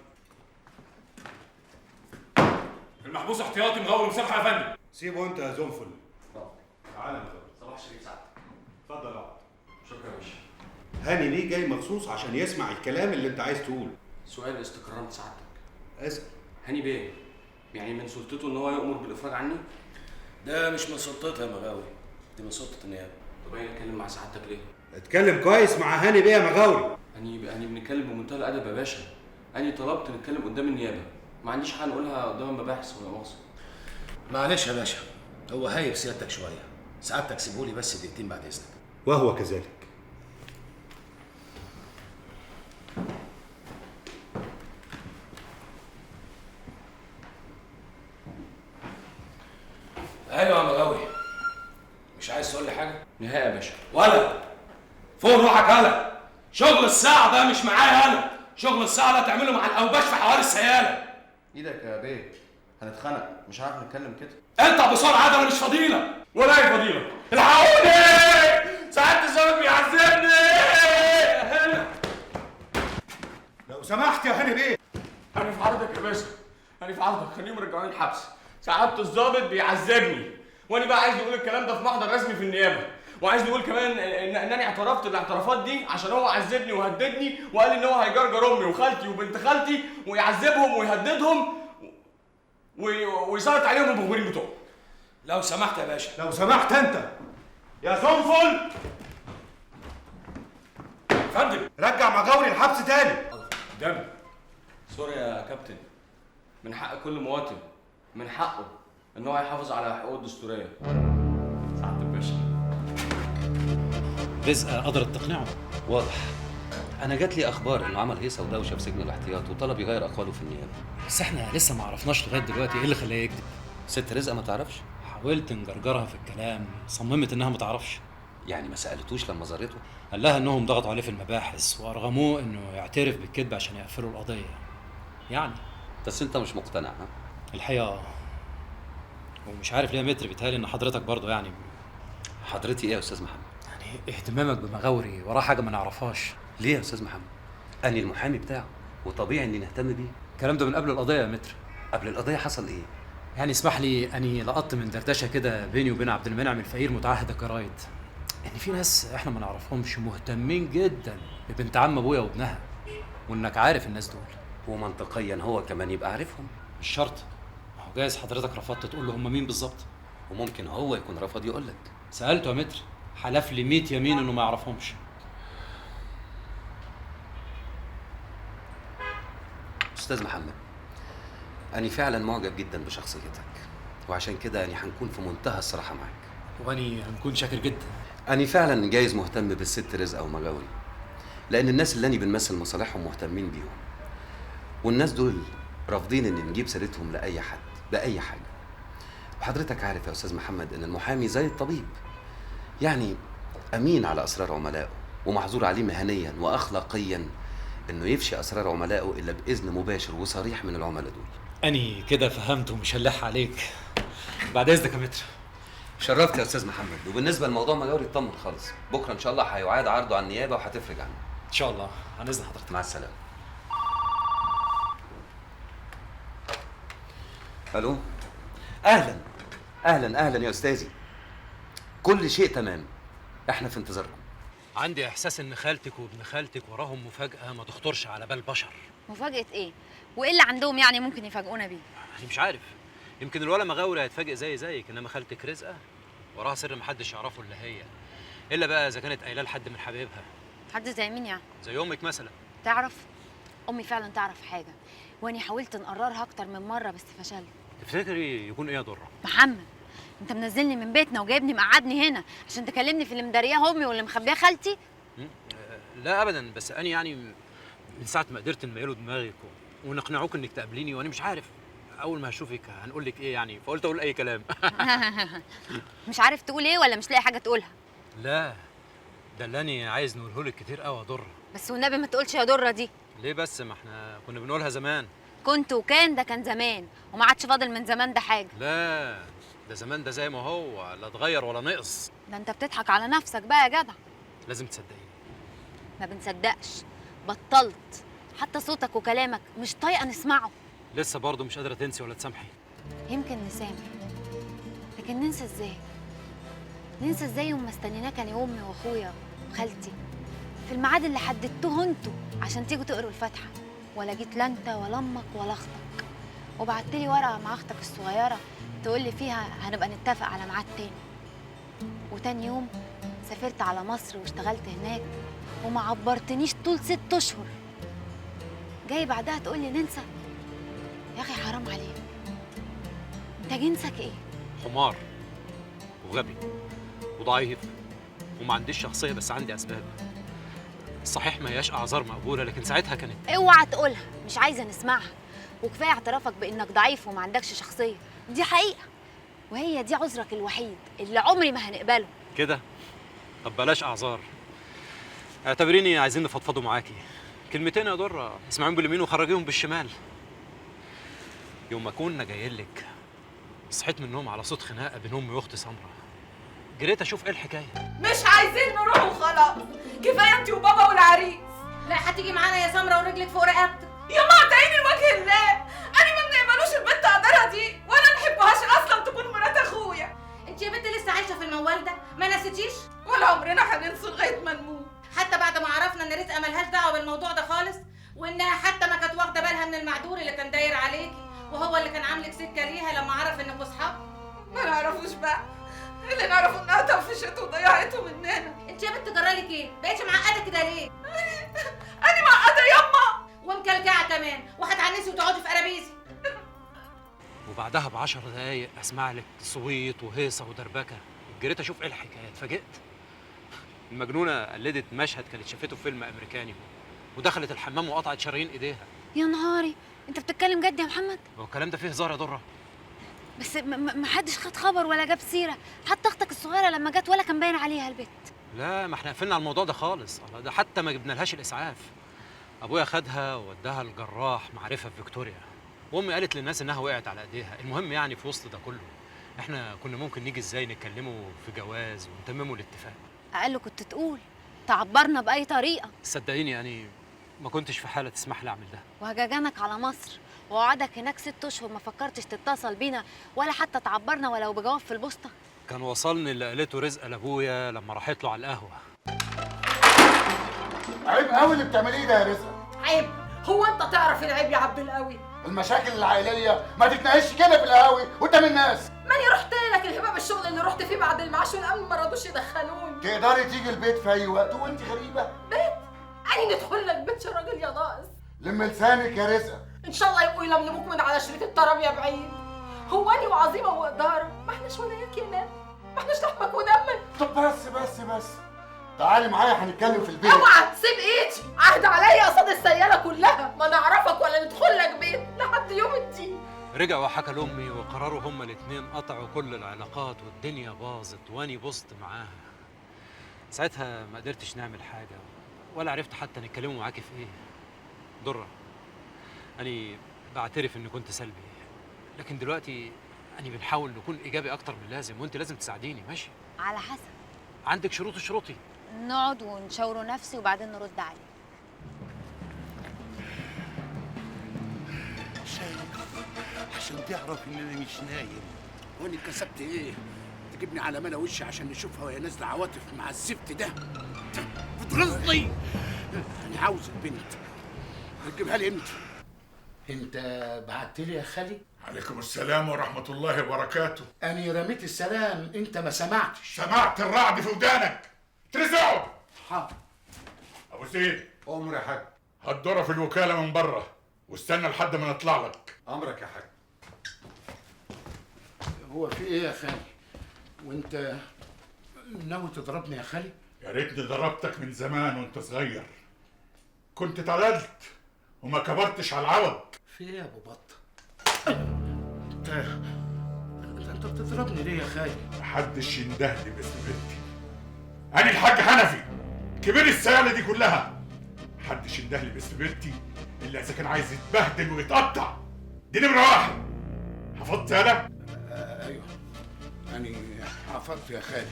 المحبوس احتياطي مغاور مسامحة يا فندم. سيبه انت يا زنفل. تعالى يا مغاور. صباح شريف سعد. اتفضل اقعد. شكرا يا باشا. هاني ليه جاي مخصوص عشان يسمع الكلام اللي انت عايز تقوله. سؤال استكرام سعادتك. اسال. هاني بيه يعني من سلطته ان هو يؤمر بالافراج عني؟ ده مش من سلطتها يا مغاوري، دي من سلطة النيابة. طب انا اتكلم مع سعادتك ليه؟ اتكلم كويس مع هاني بيه يا مغاوري. أني بنتكلم بمنتهى الادب يا باشا. أني طلبت نتكلم قدام النيابة، ما عنديش حاجة نقولها قدام المباحث ولا مؤاخذة. معلش يا باشا، هو هايب سيادتك شوية. سعادتك سيبهولي بس دقيقتين بعد اذنك. وهو كذلك. ايوه يا مغاوري، مش عايز تقول لي حاجة؟ نهائي يا باشا. ولا فوق روحك. هلا شغل الساعة ده مش معايا انا، شغل الساعة ده تعمله مع الاوباش في حواري السياله. ايدك يا بيه، هنتخنق، مش عارف نتكلم كده. انت بسرعة، ده انا مش فضيلة. ولا هي فضيلة. الحقوني، ساعات الزمن بيعذبني. لو سمحت يا هاني بيه. انا في عرضك يا باشا، انا في عرضك، خليهم يرجعوني الحبس. سعادة الظابط بيعذبني، وانا بقى عايز نقول الكلام ده في محضر رسمي في النيابة، وعايز نقول كمان انني اعترفت الاعترافات دي عشان هو عذبني وهددني وقال ان هو هيجرجر امي وخالتي وبنت خالتي ويعذبهم ويهددهم ويسيط عليهم المخبرين بتوعه. لو سمحت يا باشا. لو سمحت انت يا زنفل. فندم رجع مغاوري الحبس تاني. دم. سوري يا كابتن، من حق كل مواطن، من حقه ان هو يحافظ على حقوقه الدستورية. سعادة الباشا. رزقه قدرت تقنعه. واضح. انا جات لي اخبار انه عمل هيصه ودوشه في سجن الاحتياط وطلب يغير اقواله في النيابة. بس احنا لسه ما عرفناش لغاية دلوقتي ايه اللي خلاه يكذب. ست رزقه ما تعرفش؟ حاولت نجرجرها في الكلام، صممت انها ما تعرفش. يعني ما سالتوش لما زارته؟ قال لها انهم ضغطوا عليه في المباحث وارغموه انه يعترف بالكذب عشان يقفلوا القضية. يعني بس انت مش مقتنع ها؟ الحقيقة ومش عارف ليه يا متر، بيتهيألي ان حضرتك برضه يعني. حضرتي ايه يا استاذ محمد؟ يعني اهتمامك بمغاوري وراه حاجة ما نعرفهاش. ليه يا استاذ محمد؟ انا المحامي بتاعه وطبيعي اني نهتم بيه. الكلام ده من قبل القضية يا متر. قبل القضية حصل ايه؟ يعني اسمح لي، اني لقطت من دردشة كده بيني وبين عبد المنعم الفقير متعهد الجرايد ان في ناس احنا ما نعرفهمش مهتمين جدا ببنت عم ابويا وابنها، وانك عارف الناس دول. ومنطقيا هو كمان يبقى عارفهم. مش شرط، ما هو جايز حضرتك رفضت تقول له هم مين بالظبط. وممكن هو يكون رفض يقول لك. سالته يا متر، حلف لي 100 يمين انه ما يعرفهمش. استاذ محمد، أنا فعلا معجب جدا بشخصيتك، وعشان كده أنا هنكون في منتهى الصراحة معاك. وأني هنكون شاكر جدا. أنا فعلا جايز مهتم بالست رزقة ومغاوري، لأن الناس اللي أنا بنمثل مصالحهم مهتمين بيهم، والناس دول رافضين إن نجيب سيرتهم لأي حد بأي حاجة. وحضرتك عارف يا أستاذ محمد إن المحامي زي الطبيب، يعني أمين على أسرار عملائه، ومحظور عليه مهنيا وأخلاقيا إنه يفشي أسرار عملائه إلا بإذن مباشر وصريح من العملاء دول. أني كده فهمت ومش هلح عليك. بعد إذنك يا متر. شرفت يا أستاذ محمد. وبالنسبة لموضوع مغاوري اطمن خالص، بكرة إن شاء الله هيعاد عرضه على النيابة وهتفرج عنه. إن شاء الله. عن إذن حضرتك. مع السلامة. الو، اهلا اهلا اهلا يا استاذي، كل شيء تمام، احنا في انتظاركم. عندي احساس ان خالتك وابن خالتك وراهم مفاجاة ما تخطرش على بال بشر. مفاجاة ايه؟ وايه اللي عندهم يعني ممكن يفاجئونا بيه؟ انا مش عارف، يمكن الولا مغاوري هيتفاجئ زي زيك، انما خالتك رزقه وراها سر محدش يعرفه الا هي، الا بقى اذا كانت قايله لحد من حبايبها. حد زي مين يعني؟ زي امك مثلا. تعرف امي فعلا تعرف حاجة، واني حاولت نقررها اكتر من مرة بس فشلت. تفتكري يكون ايه يا دره؟ محمد، انت منزلني من بيتنا وجايبني مقعدني هنا عشان تكلمني في اللي مدارياه امي واللي مخبياه خالتي؟ لا ابدا، بس انا يعني من ساعة ما قدرت نميله دماغك ونقنعوك انك تقابليني، وانا مش عارف اول ما هشوفك هنقول لك ايه يعني، فقلت اقول اي كلام. مش عارف تقول ايه ولا مش لاقي حاجة تقولها؟ لا، ده اللي انا عايز نقوله لك كتير قوي يا دره. بس والنبي ما تقولش يا دره دي. ليه بس؟ ما احنا كنا بنقولها زمان. كنت وكان، ده كان زمان وما عادش فاضل من زمان ده حاجة. لا، ده زمان ده زي ما هو، لا اتغير ولا نقص. ده انت بتضحك على نفسك بقى يا جدع. لازم تصدقيني. ما بنصدقش، بطلت، حتى صوتك وكلامك مش طايقة نسمعه. لسه برضه مش قادرة تنسي ولا تسامحي؟ يمكن نسامح، لكن ننسى ازاي؟ ننسى ازاي يوم ما استنيناك انا وامي واخويا وخالتي في الميعاد اللي حددتوه انتوا عشان تيجوا تقروا الفاتحة، ولا جيت لا انت ولا امك ولا اختك، وبعتلي ورقة مع اختك الصغيرة تقول لي فيها هنبقى نتفق على ميعاد تاني. وتاني يوم سافرت على مصر واشتغلت هناك وما عبرتنيش طول 6 اشهر. جاي بعدها تقول لي ننسى؟ يا اخي حرام عليك، انت جنسك ايه؟ حمار وغبي وضعيف وما عنديش شخصية، بس عندي اسباب. صحيح ما هياش اعذار مقبولة، لكن ساعتها كانت. اوعى تقولها، مش عايزه نسمعها. وكفاية اعترافك بانك ضعيف وما عندكش شخصية، دي حقيقة، وهي دي عذرك الوحيد اللي عمري ما هنقبله. كده؟ طب بلاش اعذار، اعتبريني عايزين نفضفضوا معاكي كلمتين يا دره، اسمعيهم باليمين وخرجيهم بالشمال. يوم ما كنا جايين لك صحيت من النوم على صوت خناقه بين امي واختي سمرة، جريت اشوف ايه الحكاية. مش عايزين نروح وخلاص، كفاية انت وبابا والعريس. لا هتيجي معانا يا سمرة ورجلك فوق رقبتك. يا ما تعيني لوجه الله، انا ما بنقبلوش البنت قدرها دي ولا نحبهاش اصلا تكون مرات اخويا. انت يا بنت لسه عايشه في الموال ده، ما نسيتيش؟ ولا عمرنا هننسى لغاية ما نموت. حتى بعد ما عرفنا ان رزقه ملهاش دعوه بالموضوع ده خالص، وانها حتى ما كانت واخده بالها من المعدور اللي كان داير عليكي، وهو اللي كان عاملك سكة ليها لما عرف انكوا اصحاب. ما نعرفوش بقى، اللي نعرفه انها طفشته وضيعته مننا. انت يا بنت جرالك ايه؟ بقيتي معقدة كده ليه؟ انا معقدة يما ومكلكعه كمان، وهتعنسي وتقعدي في قرابيزي. وبعدها ب10 دقايق اسمع لك صويت وهيصه ودربكه، جريت اشوف ايه الحكاية، اتفاجئت. المجنونة قلدت مشهد كانت شافته في فيلم امريكاني، ودخلت الحمام وقطعت شرايين ايديها. يا نهاري، انت بتتكلم جد يا محمد؟ هو الكلام ده فيه هزار يا دره؟ بس ما حدش خد خبر ولا جاب سيره، حتى اختك الصغيرة لما جت ولا كان باين عليها البت. لا، ما احنا قفلنا على الموضوع ده خالص، ده حتى ما جبنالهاش الاسعاف. ابويا خدها ووداها الجراح معرفة في فيكتوريا، وامي قالت للناس انها وقعت على ايديها. المهم يعني في وسط ده كله احنا كنا ممكن نيجي ازاي نتكلموا في جواز ونتمموا الاتفاق. اقل كنت تقول تعبرنا باي طريقه. صدقيني يعني ما كنتش في حاله تسمح لي اعمل ده. وهججنك على مصر وقعدك هناك 6 اشهر ما فكرتش تتصل بينا ولا حتى تعبرنا ولو بجواب في البوسطه. كان وصلني اللي قالته رزقه لابويا لما راحت له على القهوة. عيب قوي اللي بتعمليه ده يا رزقه. عيب؟ هو انت تعرف العيب يا عبد القوي؟ المشاكل العائلية ما تتناقش كده في القهاوي قدام الناس. ماني رحت لك الهبة بالشغل اللي رحت فيه بعد المعاش والامن ما رضوش يدخلوني. تقدري تيجي البيت في اي وقت وانت غريبة. بيت؟ أني ندخل لك بيت يا راجل يا ناقص. لم لسانك يا رزقه. ان شاء الله يبقوا يلملموك من على شريط الطرب يا بعيد. هو اني وعظيمة وقداره ما احناش ولاياك يا ناس، ما احناش لحمك ودمك. طب بس بس بس، تعالي معايا هنتكلم في البيت. اوعى تسيب ايدي، عهد عليا قصاد السيارة كلها ما نعرفك ولا ندخل لك بيت لحد يوم الدين. رجع وحكى لامي وقرروا هما الاثنين قطعوا كل العلاقات والدنيا باظت واني بوظت معاها. ساعتها ما قدرتش نعمل حاجة ولا عرفت حتى نتكلموا معاكي في ايه. دره، أنا بعترف إني كنت سلبي، لكن دلوقتي أنا بنحاول نكون إيجابي أكتر من اللازم، وأنت لازم تساعديني. ماشي؟ على حسب. عندك شروط شروطي. نقعد ونشاوروا نفسي وبعدين نرد عليه. شايف عشان تعرف ان انا مش نايم. وانا كسبت ايه؟ تجيبني على ملا وشي عشان نشوفها وهي نازله عواطف مع الزفت ده؟ بتغيظني. انا عاوز البنت، هتجيبها لي امتى؟ انت بعت لي يا خالي؟ عليكم السلام ورحمة الله وبركاته. أنا رميت السلام، أنت ما سمعتش. سمعت الرعد في ودانك. ترزعوا. حاضر. أبو زيد. أمر يا حاج. هتدور في الوكالة من بره واستنى لحد ما نطلع لك. أمرك يا حاج. هو في إيه يا خالي؟ وأنت ناوي تضربني يا خالي؟ يا ريتني ضربتك من زمان وأنت صغير، كنت اتعدلت وما كبرتش على العوض. في إيه يا أبو بطة؟ انت بتضربني ليه يا خالي؟ محدش يندهلي باسم بنتي. انا الحاج حنفي كبير السيالة دي كلها. محدش يندهلي باسم بنتي الا اذا كان عايز يتبهدل ويتقطع. دي نمرة واحد. حفظت يالا؟ ايوه انا حفظت يا خالي.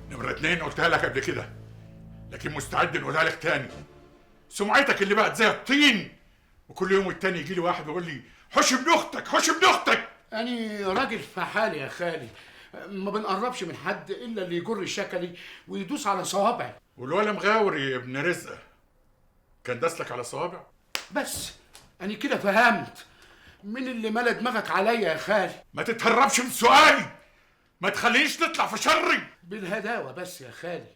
نمرة 2 قلتها لك قبل كده، لكن مستعد نقولها لك تاني. سمعتك اللي بقت زي الطين، وكل يوم والتاني يجي لي واحد ويقول لي حش ابن اختك، حش ابن اختك. أنا راجل في حالي يا خالي، ما بنقربش من حد إلا اللي يجر شكلي ويدوس على صوابعي. والولا مغاوري ابن رزقة كان داسلك على صوابع؟ بس أنا كده فهمت مين اللي ملا دماغك عليا يا خالي. ما تتهربش من سؤالي، ما تخلينيش نطلع في شري. بالهداوة بس يا خالي،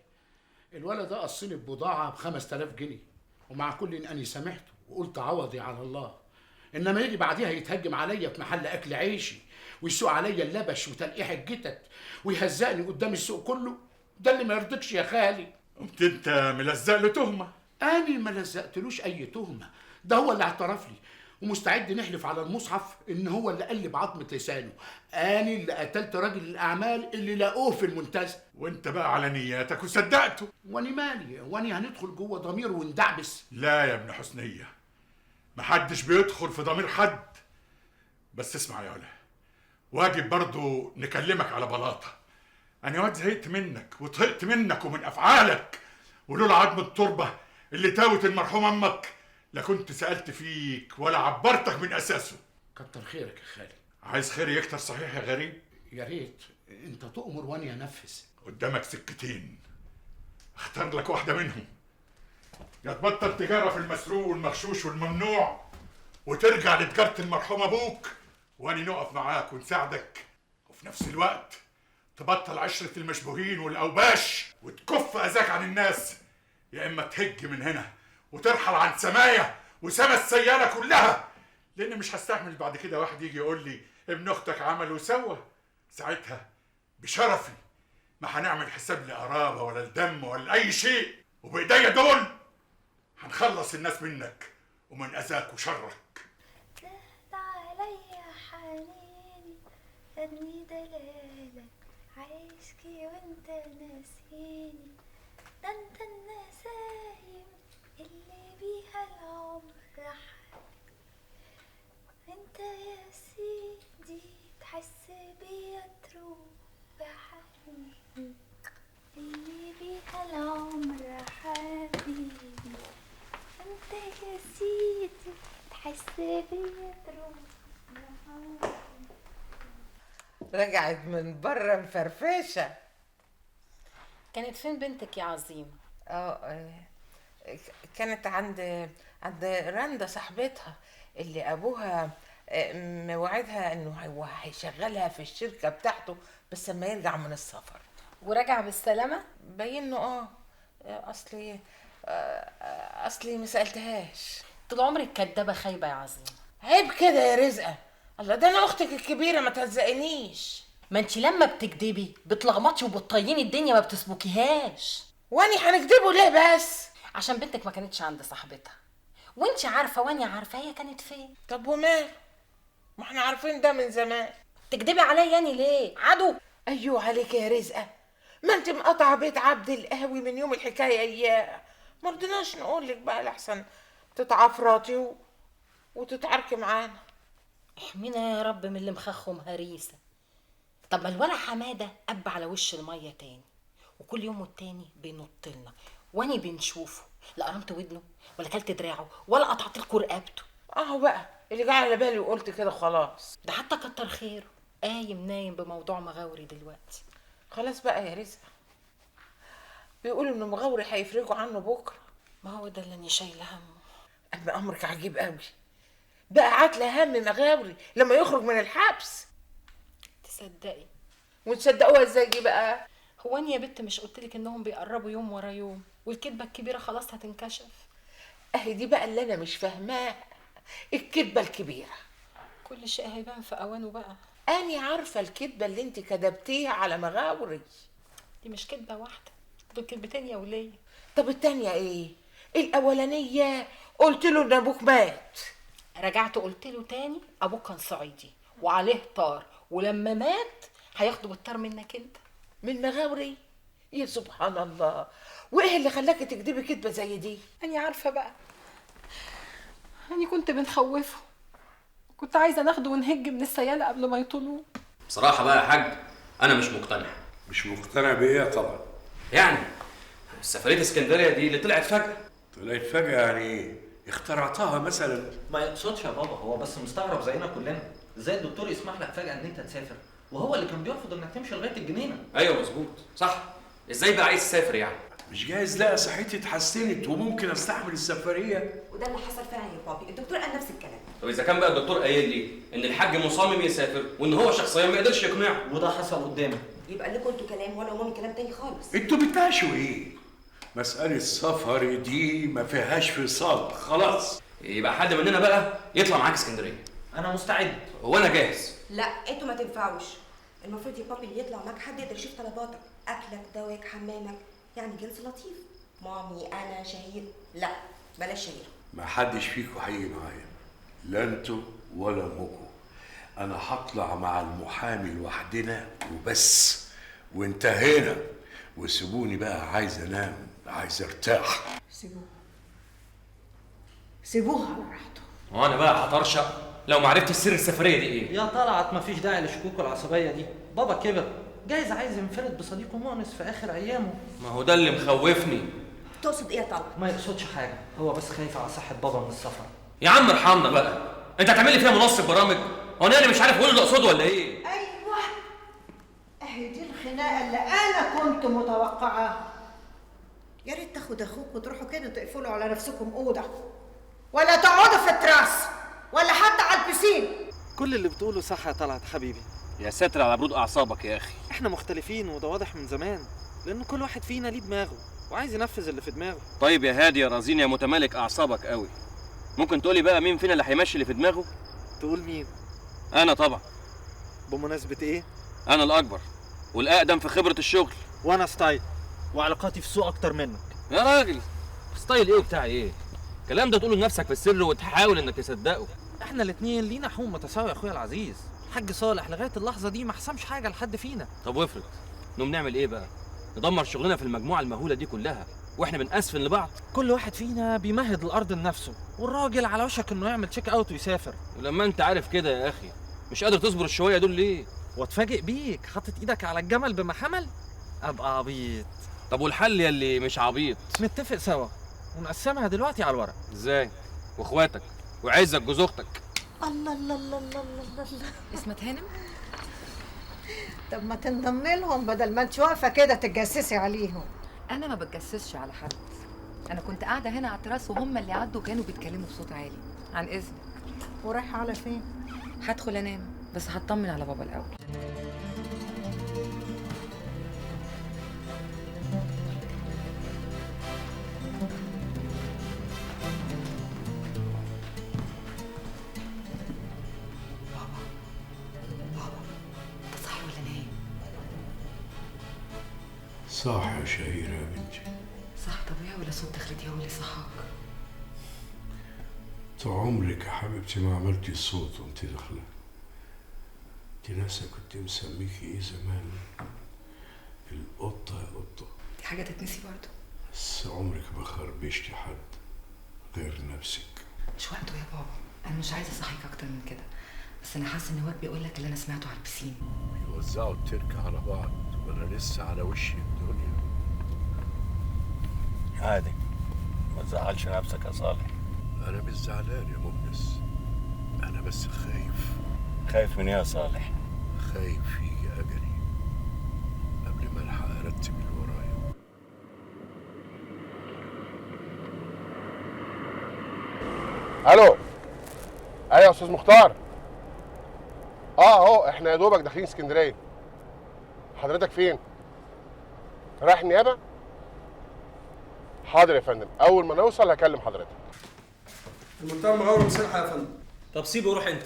الولد ده قصني ببضاعة ب5000 جنيه، ومع كل إن أنا سامحته وقلت عوضي على الله، انما يجي بعديها يتهجم عليا في محل اكل عيشي ويسوق عليا اللبش وتلقيح الجتت ويهزقني قدام السوق كله، ده اللي ما يرضيكش يا خالي. قمت انت ملزق له تهمه؟ انا ما لزقتلوش اي تهمه، ده هو اللي اعترف لي، ومستعد نحلف على المصحف ان هو اللي قلب عظمه لسانه. انا اللي قتلت راجل الاعمال اللي لاقوه في المنتزه. وانت بقى على نياتك وصدقته. واني مالي؟ واني هندخل جوه ضمير وندعبس؟ لا يا ابن حسنيه، محدش بيدخل في ضمير حد. بس اسمع يا ولا، واجب برضو نكلمك على بلاطة. انا واد زهقت منك وطهقت منك ومن افعالك، ولولا عظم التربة اللي تاوت المرحوم امك لا كنت سالت فيك ولا عبرتك من اساسه. كتر خيرك يا خالي. عايز خير يكتر صحيح يا غريب؟ يا ريت انت تؤمر واني انفذ. قدامك سكتين، اختار لك واحدة منهم. يا تبطل تجارة في المسروق والمغشوش والممنوع وترجع لتجارة المرحوم أبوك وأني نقف معاك ونساعدك، وفي نفس الوقت تبطل عشرة المشبوهين والأوباش وتكف أذاك عن الناس، يا إما تهج من هنا وترحل عن سمايا وسما السيالة كلها، لأن مش هستحمل بعد كده واحد يجي يقول لي ابن أختك عمل وسوى. ساعتها بشرفي ما هنعمل حساب لقرابة ولا الدم ولا أي شيء، وبإيديا دول هنخلص الناس منك ومن أذاك وشرك. زاد عليا حنيني خدني دلالك، عايشكي وانت ناسيني، ده انت النسايم اللي بيها العمر رحل. انت يا سيدي تحس بيا تروح بحنيني اللي بيها العمر حبيبي، انت يا سيدي تحس بيا تروح. رجعت من بره مفرفشه. كانت فين بنتك يا عظيم؟ كانت عند رندا صاحبتها اللي ابوها موعدها انه هو هيشغلها في الشركة بتاعته بس لما يرجع من السفر. ورجع بالسلامة؟ باين انه اصلي ما سالتهاش. طول عمرك كدابه خايبة يا عظيم. عيب كده يا رزقه، الله ده انا اختك الكبيرة ما تهزقنيش. ما انت لما بتكدبي بتلخبطي وبتطيني الدنيا ما بتسبكيهاش. واني هنكدبه ليه بس؟ عشان بنتك ما كانتش عند صاحبتها، وانت عارفه واني عارفه هي كانت فين. طب ومال؟ ما احنا عارفين ده من زمان. تكدبي عليا يعني ليه؟ عدو. ايوه عليك يا رزقه، ما انت مقطعه بيت عبد القهوي من يوم الحكاية اياه، ما رضيناش نقول لك بقى لحسن تتعفرطي وتتعاركي معانا. احمينا يا رب من اللي مخخهم هريسه. طب ما الولا حمادة قب على وش المية تاني، وكل يوم والتاني بينط لنا واني بنشوفه، لا قرمت ودنه ولا كلت دراعه ولا قطعت لكم رقبته. اهو بقى اللي جه على بالي وقلت كده خلاص. ده حتى كتر خيره قايم نايم بموضوع مغاوري دلوقتي. خلاص بقى يا رزقه، بيقولوا ان مغاوري هيفرجوا عنه بكره. ما هو ده اللي انا شايله همه. اما امرك عجيب قوي بقى، عاتله هم مغاوري لما يخرج من الحبس. تصدقي؟ وتصدقوها ازاي دي بقى؟ هو انا يا بت مش قلتلك انهم بيقربوا يوم ورا يوم والكدبه الكبيرة خلاص هتنكشف؟ اهي دي بقى اللي انا مش فاهماها، الكدبه الكبيرة. كل شيء هيبان في اوانه بقى. انا عارفه الكدبه اللي انت كدبتيها على مغاوري دي مش كدبه واحدة، دول كدبتين يا وليه. طب التانية ايه؟ الاولانية قلت له ان ابوك مات. رجعت قلت له تاني ابوك كان صعيدي وعليه طار، ولما مات هياخدوا بالطار منك انت. من مغاوري؟ يا سبحان الله، وايه اللي خلاكي تكدبي كدبه زي دي؟ انا عارفه بقى، انا كنت بنخوفه، كنت عايزه ناخده ونهج من السياله قبل ما يطولوه. بصراحة بقى يا حاج انا مش مقتنع. مش مقتنع بايه طبعا؟ يعني سفرية اسكندرية دي اللي طلعت فجاة. طلعت فجاة يعني ايه؟ اخترعتها مثلا؟ ما يقصدش يا بابا، هو بس مستغرب زينا كلنا، ازاي الدكتور يسمح لك فجاة ان انت تسافر وهو اللي كان بيرفض انك تمشي لغاية الجنينة؟ ايوه مظبوط صح. ازاي بقى عايز تسافر يعني؟ مش جايز، لا صحتي اتحسنت وممكن استحمل السفرية. وده اللي حصل فعلا يا بابي، الدكتور قال نفس الكلام. طب اذا كان بقى الدكتور قايل لي ان الحاج مصمم يسافر وان هو شخصيا ما قدرش يقنعه، وده حصل قدامي، يبقى لكم انتوا كلام وانا ومامي كلام تاني خالص. انتوا بتناقشوا ايه؟ مسألة السفر دي ما فيهاش فصال خلاص. يبقى حد مننا بقى يطلع معاك اسكندرية. انا مستعد. وانا جاهز. لا انتوا ما تنفعوش، المفروض يا بابي اللي يطلع معاك حد يقدر يشوف طلباتك، اكلك دواك حمامك، يعني جنس لطيف. مامي انا شهير، لا بلاش شهير. ما حدش فيكم هيجي معايا، لا انتوا ولا امكم. انا هطلع مع المحامي لوحدنا وبس، وانتهينا. وسيبوني بقى، عايز انام، عايز ارتاح. سيبوه سيبوه على راحته. وانا بقى هطرشق لو ما عرفتش سر السفرية دي ايه. يا طلعت مفيش داعي للشكوك العصبية دي، بابا كبر، جايز عايز ينفرد بصديقه مؤنس في اخر ايامه. ما هو ده اللي مخوفني. تقصد ايه يا طلعت؟ ما يقصدش حاجة، هو بس خايف على صحة بابا من السفر. يا عم ارحمنا بقى، انت هتعمل لي فيها منصب برامج؟ هو انا مش عارف اقول اللي اقصده ولا ايه؟ ايوه اهي دي الخناقة اللي انا كنت متوقعاها. يا ريت تاخد اخوك وتروحوا كده تقفلوا على نفسكم اوضة، ولا تقعدوا في التراس، ولا حتى على البسين. كل اللي بتقوله صح يا طلعت حبيبي. يا ساتر على برود اعصابك يا اخي. احنا مختلفين وده واضح من زمان، لان كل واحد فينا ليه دماغه وعايز ينفذ اللي في دماغه. طيب يا هادي يا رزين يا متمالك اعصابك قوي، ممكن تقولي بقى مين فينا اللي هيمشي اللي في دماغه؟ تقول مين؟ انا طبعا. بمناسبة ايه؟ انا الاكبر والاقدم في خبره الشغل. وانا style وعلاقاتي في السوق اكتر منك. يا راجل style ايه وبتاع ايه؟ الكلام ده تقوله لنفسك في السر وتحاول انك تصدقه. احنا الاثنين لينا حقوق متساوية يا اخويا العزيز. الحاج صالح لغاية اللحظة دي ما حسمش حاجة لحد فينا. طب وافرض نقوم نعمل ايه بقى؟ ندمر شغلنا في المجموعة المهوله دي كلها واحنا بنأسفن لبعض؟ كل واحد فينا بيمهد الارض لنفسه، والراجل على وشك انه يعمل check out ويسافر. ولما انت عارف كده يا اخي مش قادر تصبر الشويه دول ليه؟ واتفاجئ بيك حاطط ايدك على الجمل بما حمل؟ ابقى عبيط. طب والحل يا اللي مش عبيط؟ نتفق سوا ونقسمها دلوقتي على الورق. ازاي؟ واخواتك وعزك جوز اختك. الله الله الله الله الله الله. اسمها هانم. طب ما تنضم لهم بدل ما انت واقفة كده تتجسسي عليهم. انا ما بتجسسش على حد، انا كنت قاعدة هنا على التراس وهم اللي عدوا كانوا بيتكلموا بصوت عالي. عن اذنك. ورايحه على فين؟ هدخل انام، بس هطمن على بابا الاول. صح يا شهيرة يا بنتي. صح طبيعي ولا صوت دخلتي هو اللي صحاك؟ طول عمرك يا حبيبتي ما عملتي صوت وانت داخلة. انت ناسة كنت مسميكي ايه زمان؟ القطة يا قطة. دي حاجة تتنسي برضه. بس عمرك ما خربشتي حد غير نفسك. مش وقته يا بابا، أنا مش عايزة أصحيك أكتر من كده، بس أنا حاسة إن واد بيقول لك اللي أنا سمعته على البسين. بيوزعوا التركة على بعض وأنا لسه على وش الدنيا. عادي، ما تزعلش نفسك يا صالح. أنا مش زعلان يا مؤنس، انا بس خايف. خايف من ايه يا صالح؟ خايف يجي اجلي قبل ما الحق ارتب اللي ورايا. الو، ايوه يا استاذ مختار. اهو احنا يا دوبك داخلين اسكندرية. حضرتك فين؟ رايح النيابة؟ حاضر يا فندم، اول ما نوصل هكلم حضرتك. المنتهى مغاور مسلحة يا فندم. طب سيبه وروح انت.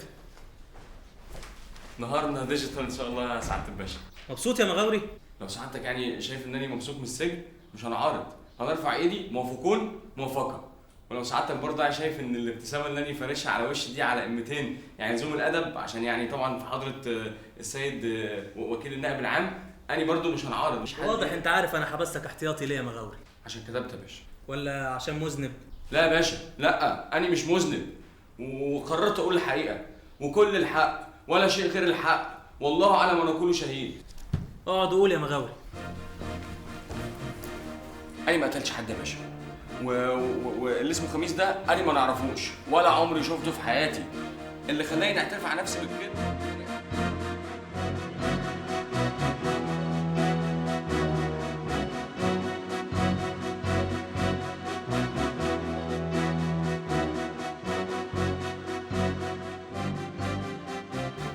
نهارنا digital ان شاء الله يا سعادة الباشا. مبسوط يا مغاوري؟ لو سعادتك يعني شايف انني مبسوط من السجن مش هنعارض، هنرفع ايدي موافقون موافقة. ولو سعادتك برضه شايف ان الابتسامة اللي انا فارشها على وشي دي على قيمتين يعني لزوم الادب، عشان يعني طبعا في حضره السيد وكيل النائب العام، انا برضه مش هنعارض. مش واضح انت عارف انا حبستك احتياطي ليه يا مغاوري؟ عشان كتبت يا باشا ولا عشان مذنب؟ لا يا باشا، لا انا مش مذنب، وقررت اقول الحقيقة وكل الحق ولا شيء غير الحق، والله على ما نقول شهيد. اقعد قول يا مغاوري. انا ما قتلتش حد يا باشا، واللي اسمه خميس ده انا ما نعرفوش ولا عمري شفته في حياتي. اللي خلاني اعترف على نفسي بالكذب.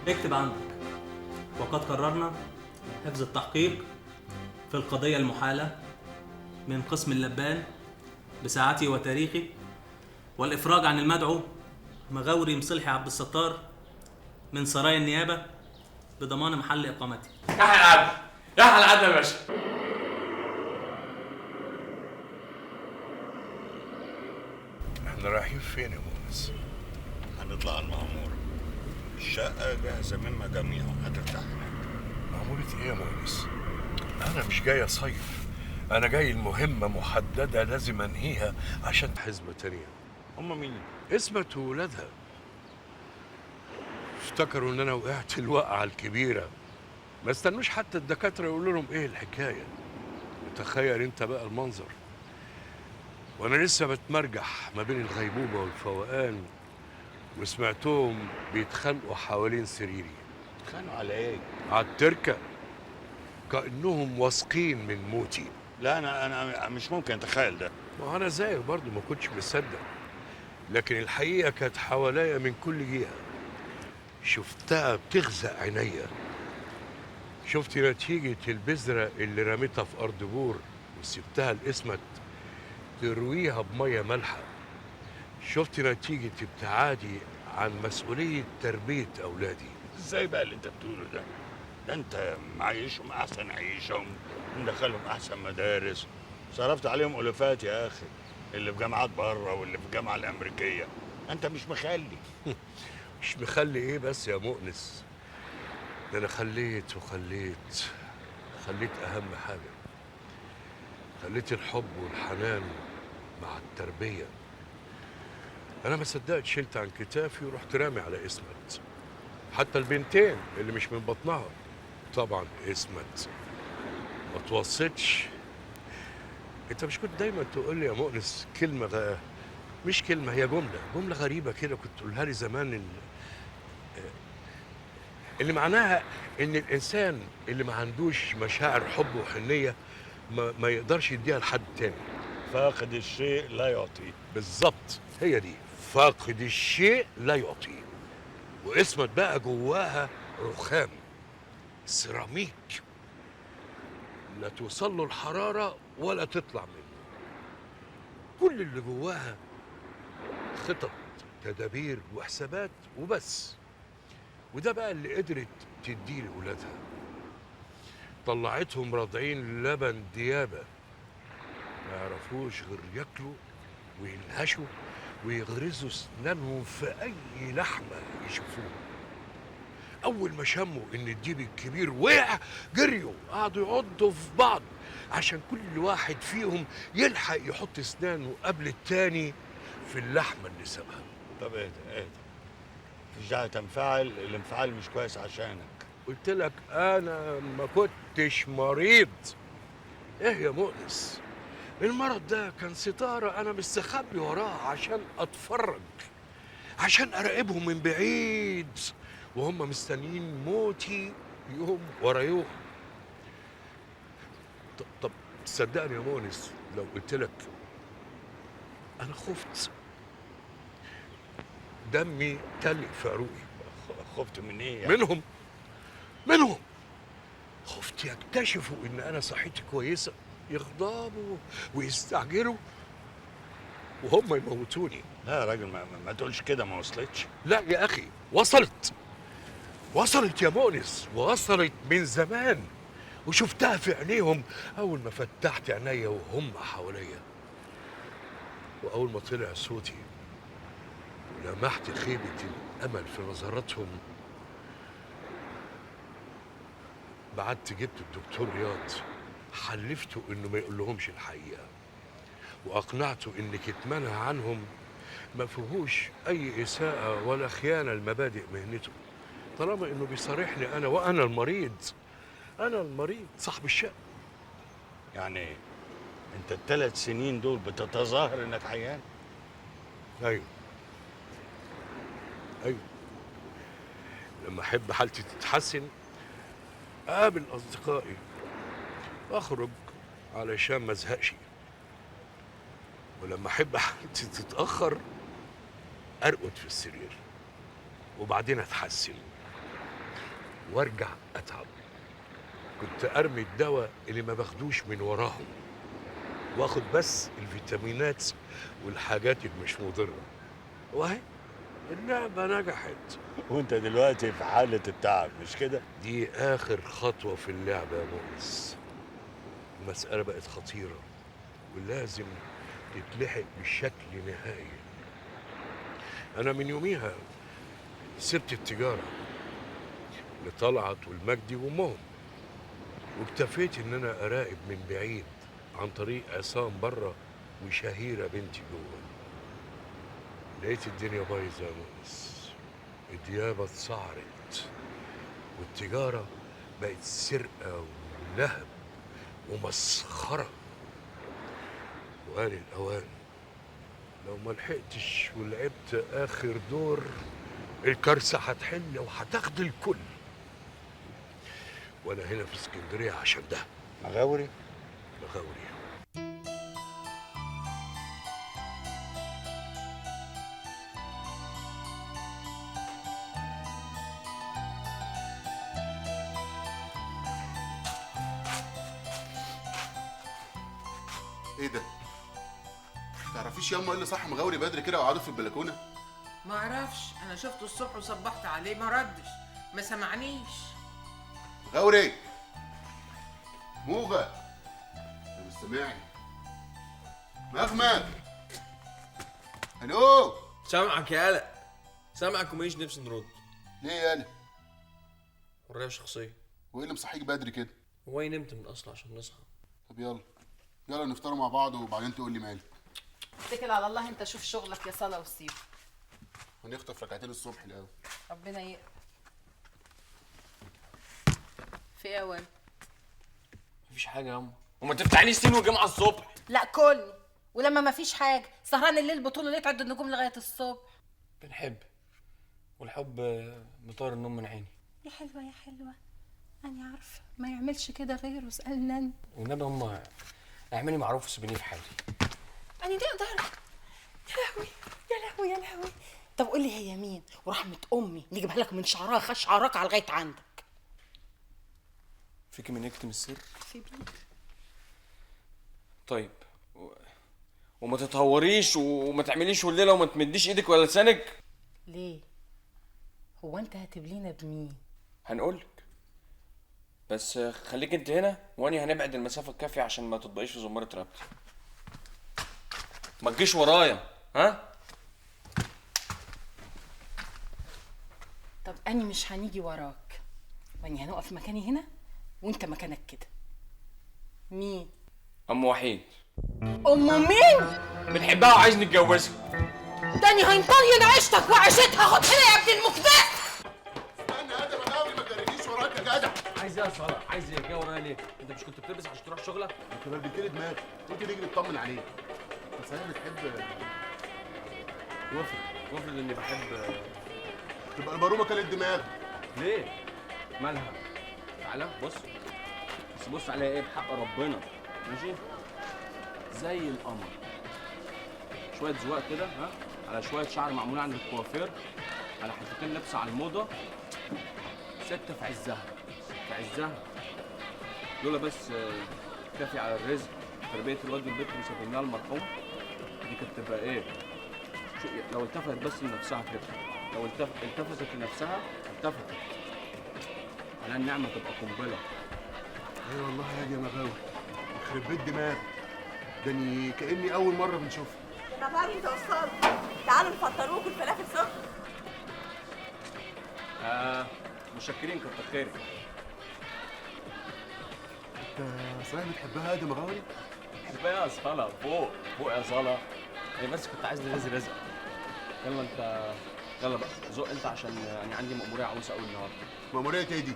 اكتب عندك: وقد قررنا حفظ التحقيق في القضية المحالة من قسم اللبان بساعته وتاريخه، والإفراج عن المدعو مغاوري مصلحي عبد الستار من سرايا النيابة بضمان محل إقامته. يحيى العدل، يحيى العدل يا باشا. احنا رايحين فين يا مونس؟ هنطلع على المعمورة، الشقة جاهزة من مجاميع، هترتاح هناك. معمورة ايه يا مونس؟ أنا مش جاي أصيف، أنا جاي المهمة محددة لازم أنهيها عشان حزمة تانية. هما مين؟ اسمت وولادها. افتكروا إن أنا وقعت الوقعة الكبيرة، ما استنوش حتى الدكاترة يقولوا لهم إيه الحكاية. تخيل أنت بقى المنظر وأنا لسه بتمرجح ما بين الغيبوبة والفوقان، وسمعتهم بيتخانقوا حوالين سريري. اتخانقوا على إيه؟ على التركة، كأنهم واثقين من موتي. لا أنا مش ممكن أتخيل ده. ما أنا زيك برضه ما كنتش مصدق، لكن الحقيقة كانت حواليا من كل جهة. شفتها بتغزق عينيا، شفت نتيجة البذرة اللي رميتها في أرض بور وسبتها لإسمت ترويها بمية مالحة. شفت نتيجة ابتعادي عن مسؤولية تربية أولادي. إزاي بقى اللي أنت بتقوله ده؟ ده أنت معيشهم أحسن عيشهم، مدخلهم أحسن مدارس، صرفت عليهم ألوفات يا أخي، اللي في جامعات بره واللي في الجامعة الأمريكية، أنت مش مخلي. مش مخلي إيه بس يا مؤنس؟ ده أنا خليت وخليت، خليت أهم حاجة، خليت الحب والحنان مع التربية. أنا ما صدقت شلت عن كتافي ورحت رامي على اسمت، حتى البنتين اللي مش من بطنها. طبعا اسمت ما توصيتش. انت مش كنت دايما تقول لي يا مؤنس كلمة مش كلمة، هي جملة غريبة كده كنت تقولها لي زمان، اللي معناها ان الانسان اللي ما عندوش مشاعر حب وحنيه ما يقدرش يديها لحد تاني. فاقد الشيء لا يعطيه. بالظبط، هي دي، فاقد الشيء لا يعطيه. واسمت بقى جواها رخام سيراميك، لا توصل له الحرارة ولا تطلع منه. كل اللي جواها خطط، تدابير وحسابات وبس. وده بقى اللي قدرت تديه لأولادها. طلعتهم راضعين لبن ديابة، ما يعرفوش غير ياكلوا وينهشوا ويغرزوا سنانهم في أي لحمة يشوفوها. أول ما شموا إن الديب الكبير وقع جريوا، قعدوا يعضوا في بعض عشان كل واحد فيهم يلحق يحط سنانه قبل التاني في اللحمة اللي سابها. طب اهدى اهدى، مفيش داعي تنفعل، الانفعال مش كويس عشانك. قلت لك أنا ما كنتش مريض. إيه يا مؤنس؟ المرض ده كان ستارة أنا مستخبي وراها عشان أتفرج، عشان اراقبهم من بعيد وهم مستنيين موتي يوم ورا يوم. طب صدقني يا مونس لو قلت لك انا خفت، دمي تلق في عروقي. خفت من ايه يعني؟ منهم خفت يكتشفوا ان انا صحتي كويسة، يغضبوا ويستعجلوا وهم يموتوني. لا يا راجل، ما تقولش كده، ما وصلتش. لا يا اخي وصلت يا مؤنس، وصلت من زمان، وشفتها في عينيهم اول ما فتحت عينيا وهم حواليا، واول ما طلع صوتي ولمحت خيبة الامل في نظراتهم. بعت جبت الدكتور رياض، حلفته انه ما يقولهمش الحقيقة، واقنعته ان كتمانها عنهم ما فيهوش اي اساءه ولا خيانة لمبادئ مهنته، طالما انه بيصارحني انا، وانا المريض، انا المريض صاحب الشأن. يعني انت الثلاث سنين دول بتتظاهر انك عيان؟ ايوه، لما احب حالتي تتحسن اقابل اصدقائي، اخرج علشان ما ازهقش، ولما احب حالتي تتاخر ارقد في السرير وبعدين اتحسن وارجع اتعب. كنت ارمي الدواء اللي ما باخدوش من وراهم، واخد بس الفيتامينات والحاجات اللي مش مضرة، وهي اللعبة نجحت. وانت دلوقتي في حاله التعب مش كده؟ دي اخر خطوة في اللعبة يا مؤنس. المسالة بقت خطيرة ولازم تتلحق بشكل نهائي. انا من يوميها سبت التجارة لطلعت والمجدي وامهم، واكتفيت ان انا اراقب من بعيد عن طريق عصام بره وشهيره بنتي جوه. لقيت الدنيا بايظة يا مؤنس، الديابه اتسعرت والتجارة بقت سرقه ولهب ومسخره. وقال الاوان لو ما لحقتش ولعبت اخر دور الكارثة هتحل وهتاخد الكل. وانا هنا في اسكندرية عشان ده. مغاوري؟ مغاوري. ايه ده؟ تعرفيش ياما ايه اللي صح مغاوري بدري كده وقعدوا في البلكونه؟ ما اعرفش، انا شفته الصبح وصبحت عليه ما ردش، ما سمعنيش. مغاوري، موغة، انت مش سامعني. مغمغ، الو. سامعك يا قلق، سامعك وماليش نفس نرد. ليه يا قلق؟ حرية شخصية. وايه اللي مصحيك بدري كده؟ هو ايه نمت من اصلا عشان نصحى؟ طب يلا يلا نفطروا مع بعض وبعدين تقول لي مالك. اتكل على الله، انت شوف شغلك يا صلاة وسيب. هنخطف ركعتين الصبح الاول. ربنا يقبل. في ايه يا ولد؟ مفيش حاجة يا أما. وما تفتحليش سين وجمعة الصبح. لا كلني، ولما مفيش حاجة سهران الليل بطوله ليه تعد النجوم لغاية الصبح؟ بنحب، والحب بطار النوم من عيني. يا حلوة يا حلوة، أنا عارفة ما يعملش كده غيره، اسألني أنا. والنبي أما اعملي معروف وسيبيني في حالي. أنا ليه أقدر؟ يا لهوي يا لهوي يا لهوي. طب قولي هي مين؟ ورحمة أمي نجيبها لك من شعرها خش عراك على لغاية عندك. فيكي من يكتم السر؟ في بيك. طيب وما تتهوريش وما تعمليش والليلة وما تمديش ايدك ولا لسانك. ليه؟ هو انت هتبلينا بمين؟ هنقولك، بس خليك انت هنا واني هنبعد المسافة الكافيه عشان ما تطبقيش في زماره رقبتي. ما تجيش ورايا. ها؟ طب اني مش هنيجي وراك، واني هنقف مكاني هنا وانت مكانك كده. مين؟ ام وحيد. ام مين؟ بنحبها وعايز نتجوزها. تاني هينطين عيشتك وعيشتها. خد هنا يا ابن المكناس. استنى يا ادم، انا ما جريتنيش وراك يا جدع. عايز ايه يا صلاح؟ عايز ايه؟ جاي ورايا ليه؟ انت مش كنت بتلبس عشان تروح شغلك؟ انت بلبلت لي دماغي، قلت نجري نطمن عليك. بس انا بتحب وافق. وافرض اني بحب، تبقى البارومه كلت دماغك. ليه؟ مالها؟ تعالى بص بس، بص عليها ايه بحق ربنا. ماشي؟ زي القمر. شوية زواق كده، ها، على شوية شعر معمول عند الكوافير، على حتتين لبس على الموضة. ست في عزها، في عزها. لولا بس كافي على الرزق تربيه الواد والبنت اللي سابناها المرحوم دي كانت تبقى ايه؟ شو لو التفتت بس لنفسها كده، لو التفتت لنفسها، التفتت على النعمة تبقى قنبلة. اي والله يا مغاوري، يخرب بيت دماغك ده، اني كاني اول مرة بنشوفها. يا مغاوري انت وصلت، تعالوا نفطروكوا الفلافل سخن. متشكرين، كتر خيرك. انت صحيح بتحبها يا مغاوري؟ بحبها يا صلاة، فوق فوق يا صلاة. انا بس كنت عايز نغزي رزق. يلا انت، يلا بقى زق انت، عشان انا عندي مأمورية عاوزة قوي النهارده. مأمورية ايه دي؟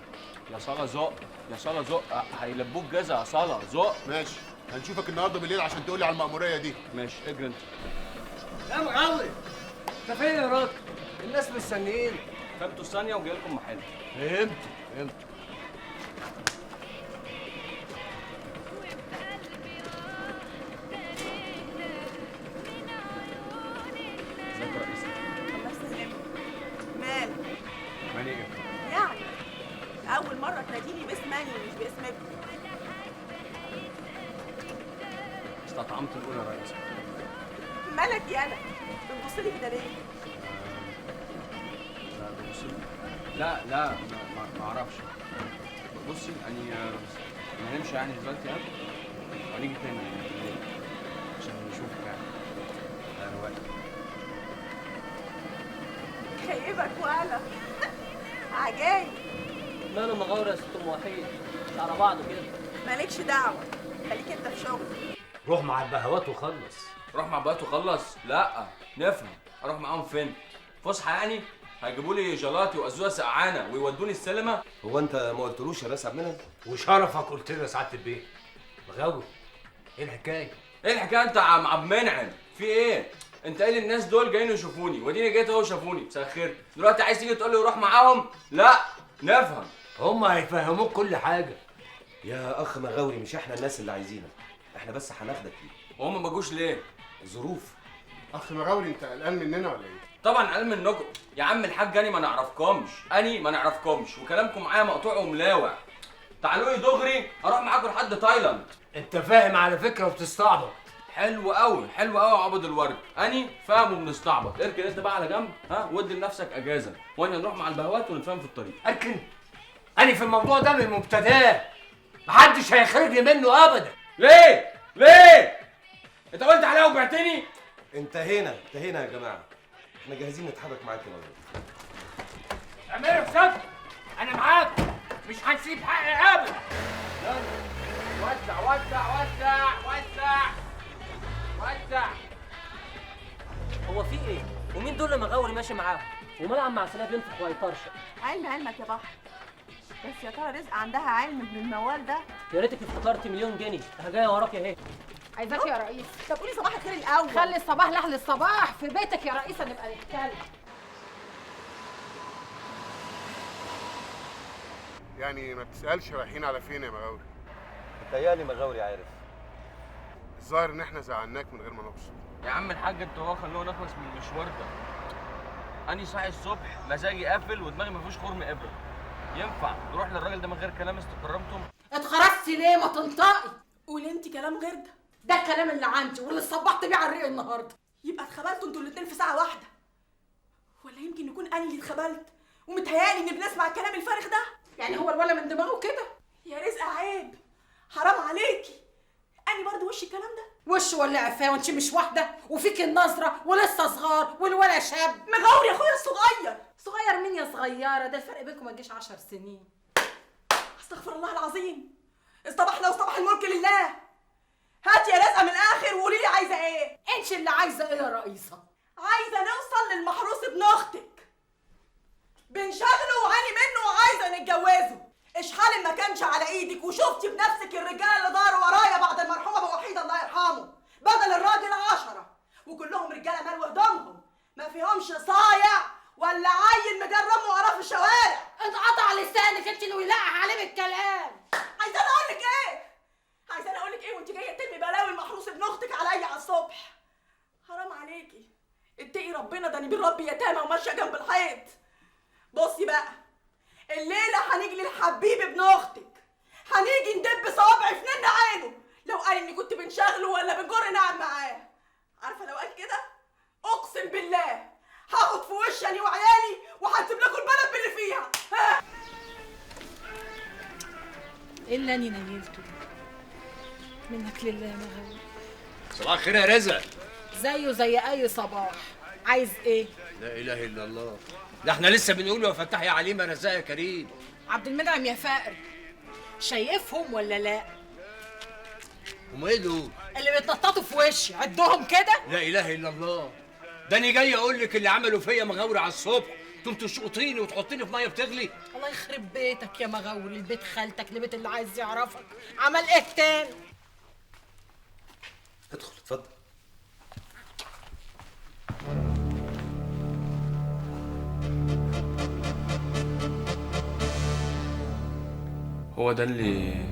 يا صلاة زق، يا صلاة زق، هيلبوك جزا يا صلاة، زق. ماشي، هنشوفك النهارده بالليل عشان تقولي على المأمورية دي. ماشي، اجري انت. يا مغاوري انت فين يا راجل؟ الناس مستنيين. فهمتوا الثانية وجاي لكم محل. فهمت فهمت. ازيك يا رئيس؟ الله يسلمك. مالك؟ مالي ايه؟ يعني أول مرة تناديني باسم أني مش باسم ابني. استطعمت الأولى يا رئيس. مالك يا أنا؟ بتبصلي كده ليه؟ لا ببصلي، لا لا ما اعرفش. بصي يعني انا هنمشي يعني دلوقتي، ها؟ وهنيجي تاني بالليل عشان نشوفك يعني على رواق. خيبك ولا عجايب. ماله مغاورة يا ست ام وحيد؟ مش على بعضه كده. مالكش دعوة، خليك انت في شغلك. روح مع البهوات وخلص. روح مع البهوات وخلص؟ لا نفهم، اروح معاهم فين؟ فسحة يعني؟ هيجيبوا لي جلاطي وازوزه سقعانه ويودوني السينما؟ هو انت ما قلتلوش يا راس عبد المنعم؟ وشرفك قلت له يا سعادة البيه. مغاوري ايه الحكاية؟ ايه الحكاية انت يا عم عبد المنعم؟ في ايه؟ انت قايل الناس دول جايين يشوفوني، واديني جيت اهو شافوني، مساء الخير. دلوقتي عايز تيجي تقول لي روح معاهم؟ لا نفهم. هم هيفهموك كل حاجة. يا اخ مغاوري مش احنا الناس اللي عايزينك، احنا بس هناخدك ليه. وهم ما جوش ليه؟ الظروف. اخ مغاوري انت قلقان مننا ولا ايه؟ طبعا قلقان منكم يا عم الحاج، اني ما نعرفكمش، اني ما نعرفكمش، وكلامكم معايا مقطوع وملاوع. تعالوا لي دغري اروح معاكم لحد تايلاند. انت فاهم على فكرة وبتستعبط. حلو قوي، حلو قوي يا عبد الورد، اني فاهم وبنستعبط. اركن انت بقى على جنب، ها، وادي لنفسك اجازه، وانا نروح مع البهوات ونتفاهم في الطريق. اركن؟ اني في الموضوع ده من مبتداه، محدش هيخرجني منه ابدا. ليه؟ ليه؟ انت قلت عليا وبعتني؟ انتهينا، انتهينا يا جماعة، احنا جاهزين نتحرك معاك يا مغاوري. اعملوا حسابكم، انا معاكم، مش هنسيب حقي ابدا. يلا وسع وسع وسع وسع وسع. هو في ايه؟ ومين دول اللي مغاوري ماشي معاهم؟ وملعب مع سلاح بينفخ وهيطرشق. علم علمك يا بحر، بس يا ترى رزق عندها علم بالموال ده؟ يا ريتك افتكرتي مليون جنيه، انا جاية وراك اهي. عايزاك يا رئيس. طب قولي صباح الخير الاول. خلي الصباح لاهل الصباح في بيتك يا رئيسه نبقى نتكلم. يعني ما بتسالش رايحين على فين يا مغاوري؟ متهيألي مغاوري عارف. الظاهر ان احنا زعلناك من غير ما نقصد. يا عم الحاج انت هو خلونا نخلص من المشوار ده. اني صاحي الصبح مزاجي قافل ودماغي ما فيهوش خرم ابره. ينفع نروح للراجل ده من غير كلام استكرمتم؟ اتخرجتي ليه؟ ما تنطقي. قولي انت كلام غير ده. ده الكلام اللي عندي واللي صبحت بيه على الريق النهارده. يبقى اتخبلتوا انتوا الاتنين في ساعة واحدة، ولا يمكن يكون انا اللي اتخبلت ومتهيألي ان بنسمع الكلام الفارغ ده؟ يعني هو الولا من دماغه كده؟ يا رزق عيب، حرام عليكي. انا برضه وش الكلام ده؟ وش ولا عفاه، وانت مش واحدة وفيك النظرة ولسه صغار والولا شاب. مغاوري يا اخويا الصغير. صغير مين يا صغيرة؟ ده الفرق بينكم ما تجيش 10 سنين. استغفر الله العظيم، اصطبحنا وصباح الملك لله. هاتي يا رزقه من الاخر وقولي لي عايزه ايه؟ انت اللي عايزه ايه يا رئيسه؟ عايزه نوصل للمحروس ابن اختك، بنشغله وعاني منه وعايزه نتجوزه. اشحال ما كانش على ايدك وشفتي بنفسك الرجالة اللي داروا ورايا بعد المرحوم ابو وحيد الله يرحمه، بدل الراجل 10، وكلهم رجاله مال وهدومهم ما فيهمش صف اتقي ربنا، ده انا بنربي يتامى وماشية جنب الحيط. بصي بقى، الليلة هنيجي للحبيب ابن اختك، هنيجي ندب صوابعي في نن عينه لو قال اني كنت بنشغله ولا بنجر نعم معاه. عارفه لو قال كده اقسم بالله هاخد في وشي انا وعيالي وهسيب لكم البلد باللي فيها. ها ايه اللي انا نيلته منك لله يا مغاوري؟ صباح الخير يا رزق. زيه زي اي صباح. عايز ايه؟ لا اله الا الله، ده احنا لسه بنقول يا فتاح يا عليم يا رزاق يا كريم. عبد المنعم يا فقر، شايفهم ولا لا؟ هم ايه دول؟ اللي بيتنططوا في وشي، عدهم كده. لا اله الا الله، ده انا جاي اقول لك اللي عملوا فيا مغاوري على الصبح، تقوم تشقطيني وتحطيني في مية بتغلي. الله يخرب بيتك يا مغاوري، البيت خالتك لبيت اللي عايز يعرفك عمل ايه تاني؟ ادخل اتفضل. هو ده اللي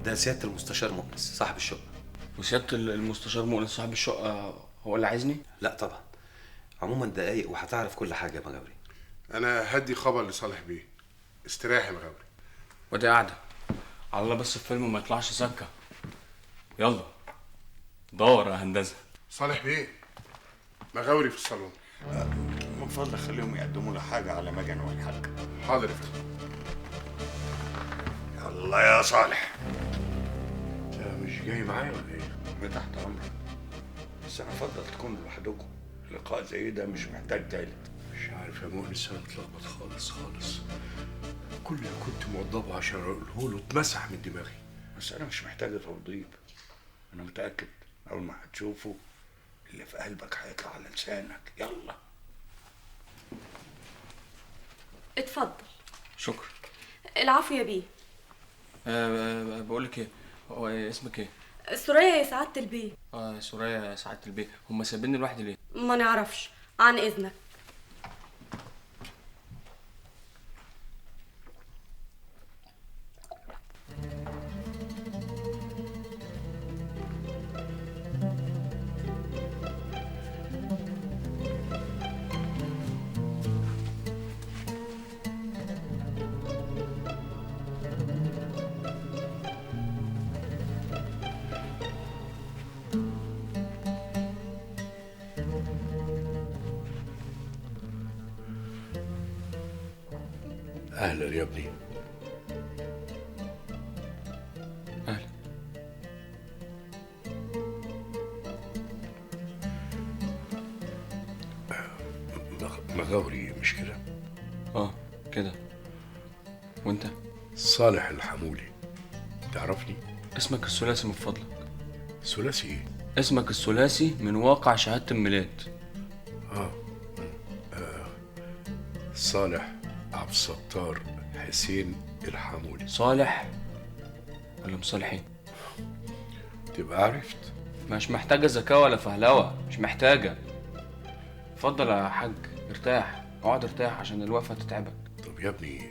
ده سيادة المستشار مؤنس صاحب الشقة. وسيادة المستشار مؤنس صاحب الشقة هو اللي عايزني؟ لا طبعا. عموما دقايق وهتعرف كل حاجة يا مغاوري. أنا هدي خبر لصالح بيه. استريح يا مغاوري. ودي قاعدة على الله بس الفيلم ما يطلعش سكة. يلا دور يا هندسة. صالح بيه، مغاوري في الصالون. من فضلك خليهم يقدموا لي حاجة على ما اجي انا والحاج. حاضر يا فندم. يلا يا صالح. انت مش جاي معايا ولا ايه؟ انا تحت امرك، بس انا افضل تكونوا لوحدكم، لقاء زي ده مش محتاج تالت. مش عارف يا مؤنس، انا متلخبط خالص خالص. كل اللي كنت موضبه عشان اقوله له اتمسح من دماغي. بس انا مش محتاج توضيب، انا متاكد اول ما هتشوفه اللي في قلبك هيطلع على لسانك. يلا اتفضل. شكرا. العفو يا بيه. بقول لك ايه، هو اسمك ايه؟ سوريا يا سعادة البيه. اه سوريا يا سعادة البيه. هم سايبيني لوحدي ليه؟ ما نعرفش. عن اذنك. اهلا يا ابني. اهلا. مغاوري مش كده؟ اه كده. وانت؟ صالح الحمولي. تعرفني؟ اسمك الثلاثي من فضلك. ثلاثي ايه؟ اسمك الثلاثي من واقع شهادة الميلاد. صالح عبد الستار حسين الحمولي. صالح ولا مصالحين؟ تبقى عرفت. مش محتاجة ذكاء ولا فهلوة، مش محتاجة. اتفضل يا حاج، ارتاح، اقعد ارتاح عشان الوقفة تتعبك. طب يا ابني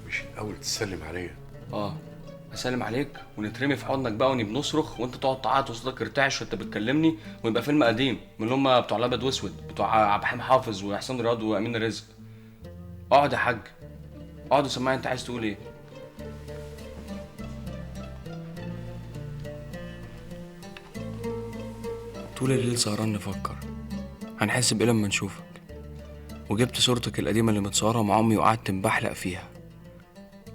مش الأول تسلم عليا؟ اه اسلم عليك ونترمي في حضنك بقى ونبقى بنصرخ وانت تقعد تعيط وصوتك يرتعش وانت بتكلمني، ويبقى فيلم قديم من اللي هم بتوع الابيض واسود بتوع عبد الحليم حافظ واحسان رياض وامين رزق. اقعد يا حاج، اقعد وسمعني انت عايز تقول ايه. طول الليل سهران نفكر هنحس بايه لما نشوفك، وجبت صورتك القديمة اللي متصورة مع امي وقعدت مبحلق فيها.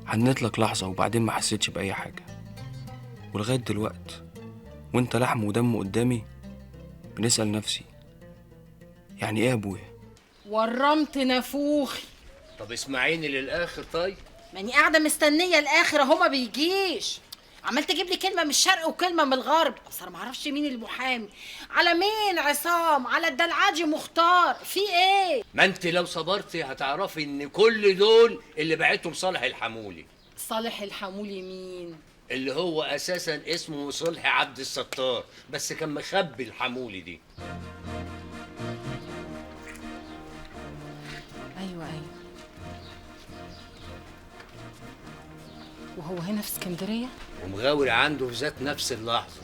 حنيت لك لحظة وبعدين ما حسيتش بأي حاجة، ولغاية دلوقت وانت لحم ودم قدامي بنسأل نفسي يعني ايه يا ابويا؟ ورمت نافوخي. طب اسمعيني للآخر. طيب ماني قاعدة مستنية الآخر اهو ما بيجيش. عمال تجيب لي كلمة من الشرق وكلمة من الغرب، أصل أنا معرفش مين المحامي، على مين عصام، على الدلعاجي مختار، في إيه؟ ما أنت لو صبرتي هتعرفي إن كل دول اللي بعتهم صالح الحمولي. صالح الحمولي مين؟ اللي هو أساساً اسمه صلحي عبد الستار، بس كان مخبي الحمولي دي. أيوه أيوه. وهو هنا في اسكندرية؟ ومغاوري عنده في ذات نفس اللحظة.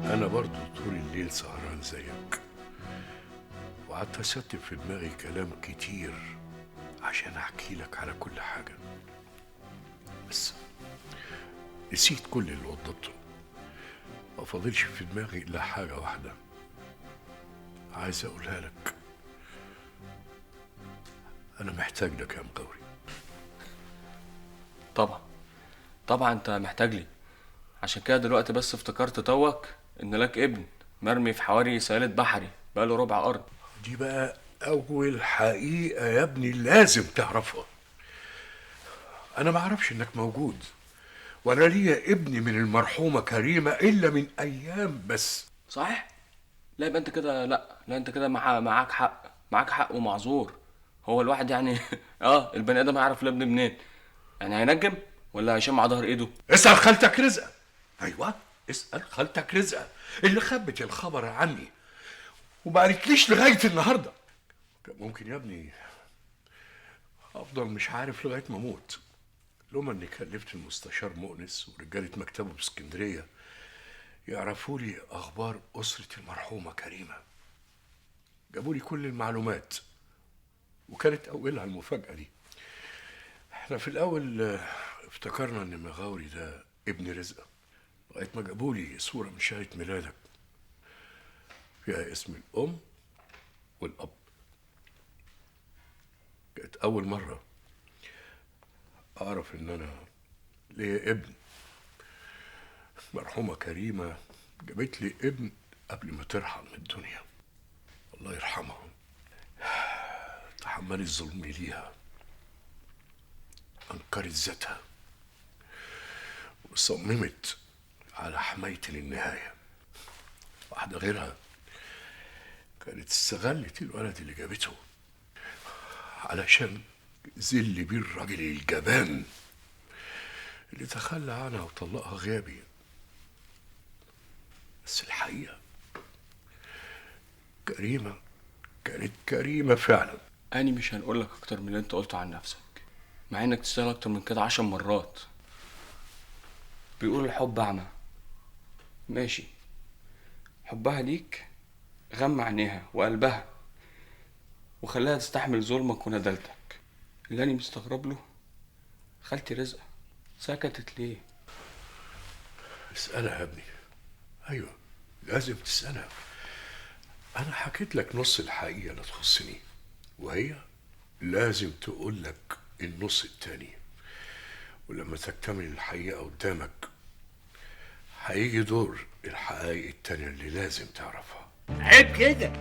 أنا برضو طول الليل سهران تماما زيك، وقعدت أستف في دماغي كلام كتير عشان أحكي لك على كل حاجة، بس نسيت كل اللي وضبته. ما فاضلش في دماغي إلا حاجة واحدة عايز أقولها لك. أنا محتاج لك يا مغاوري. طبعا طبعا أنت محتاج لي، عشان كده دلوقتي بس افتكرت توك إن لك ابن مرمي في حواري سيالة بحري بقاله ربع قرن. دي بقى أول حقيقة يا ابني لازم تعرفها. أنا ما أعرفش إنك موجود، ولا ليا ابني من المرحومة كريمة إلا من أيام بس. صحيح؟ لا يبقى أنت كده، لا أنت كده معاك حق، معاك حق ومعذور. هو الواحد يعني البني آدم هيعرف الابن منين؟ يعني هينجم ولا هيشم على ظهر إيده؟ اسأل خالتك رزقة. أيوه اسأل خالتك رزقة اللي خبت الخبر عني وما قالتليش لغاية النهاردة. ممكن يا ابني أفضل مش عارف لغاية ما أموت، لوما إني كلفت المستشار مؤنس ورجالة مكتبه باسكندرية يعرفوا لي أخبار أسرة المرحومة كريمة. جابوا لي كل المعلومات، وكانت أولها المفاجأة دي. احنا في الأول افتكرنا إن مغاوري ده ابن رزقة، لغاية ما جابوا لي صورة من شهادة ميلادك فيها اسم الأم والأب. كانت أول مرة أعرف إن أنا ليا ابن. مرحومة كريمة جابت لي ابن قبل ما ترحل من الدنيا، الله يرحمها. تحملت ظلمي ليها، أنكرت ذاتها، وصممت على حمايتي للنهاية. واحدة غيرها كانت استغلت الولد اللي جابته علشان ذل بيه الراجل الجبان اللي تخلى عنها وطلقها غيابي. بس الحقيقة كريمة كانت كريمة فعلا. أنا مش هنقولك أكتر من اللي أنت قلته عن نفسك، مع إنك تستاهل أكتر من كده 10 مرات. بيقولوا الحب أعمى، ماشي، حبها ليك غمى عينيها وقلبها وخلاها تستحمل ظلمك وندالتك. اللي أنا مستغرب له خالتي رزقة سكتت ليه؟ اسألها يا ابني، أيوه لازم تسألها. أنا حكيت لك نص الحقيقة اللي تخصني، وهي لازم تقول لك النص التاني. ولما تكتمل الحقيقة قدامك هيجي دور الحقائق التانية اللي لازم تعرفها. عيب كده،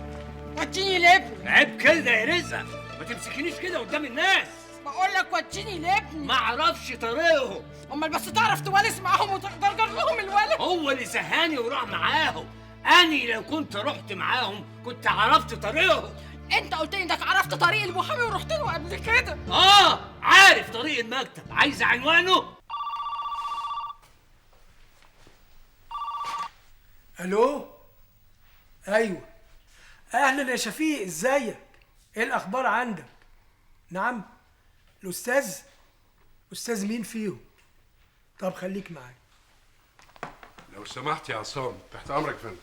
وديني لابني. عيب كده يا رزقة، ما تمسكنيش كده قدام الناس. بقول لك وديني لابني. ما اعرفش طريقهم. امال بس تعرف توالس معاهم وتقدر لهم الولد؟ هو اللي سهاني وراح معاهم. أني لو كنت رحت معاهم كنت عرفت طريقهم. انت قلت لي انك عرفت طريق المحامي ورحت له قبل كده. عارف طريق المكتب. عايز عنوانه؟ الو، ايوه، اهلا يا شفيق، ازيك؟ ايه الاخبار عندك؟ نعم، الاستاذ؟ استاذ مين فيهم؟ طب خليك معايا لو سمحت يا عصام. تحت امرك يا فندم.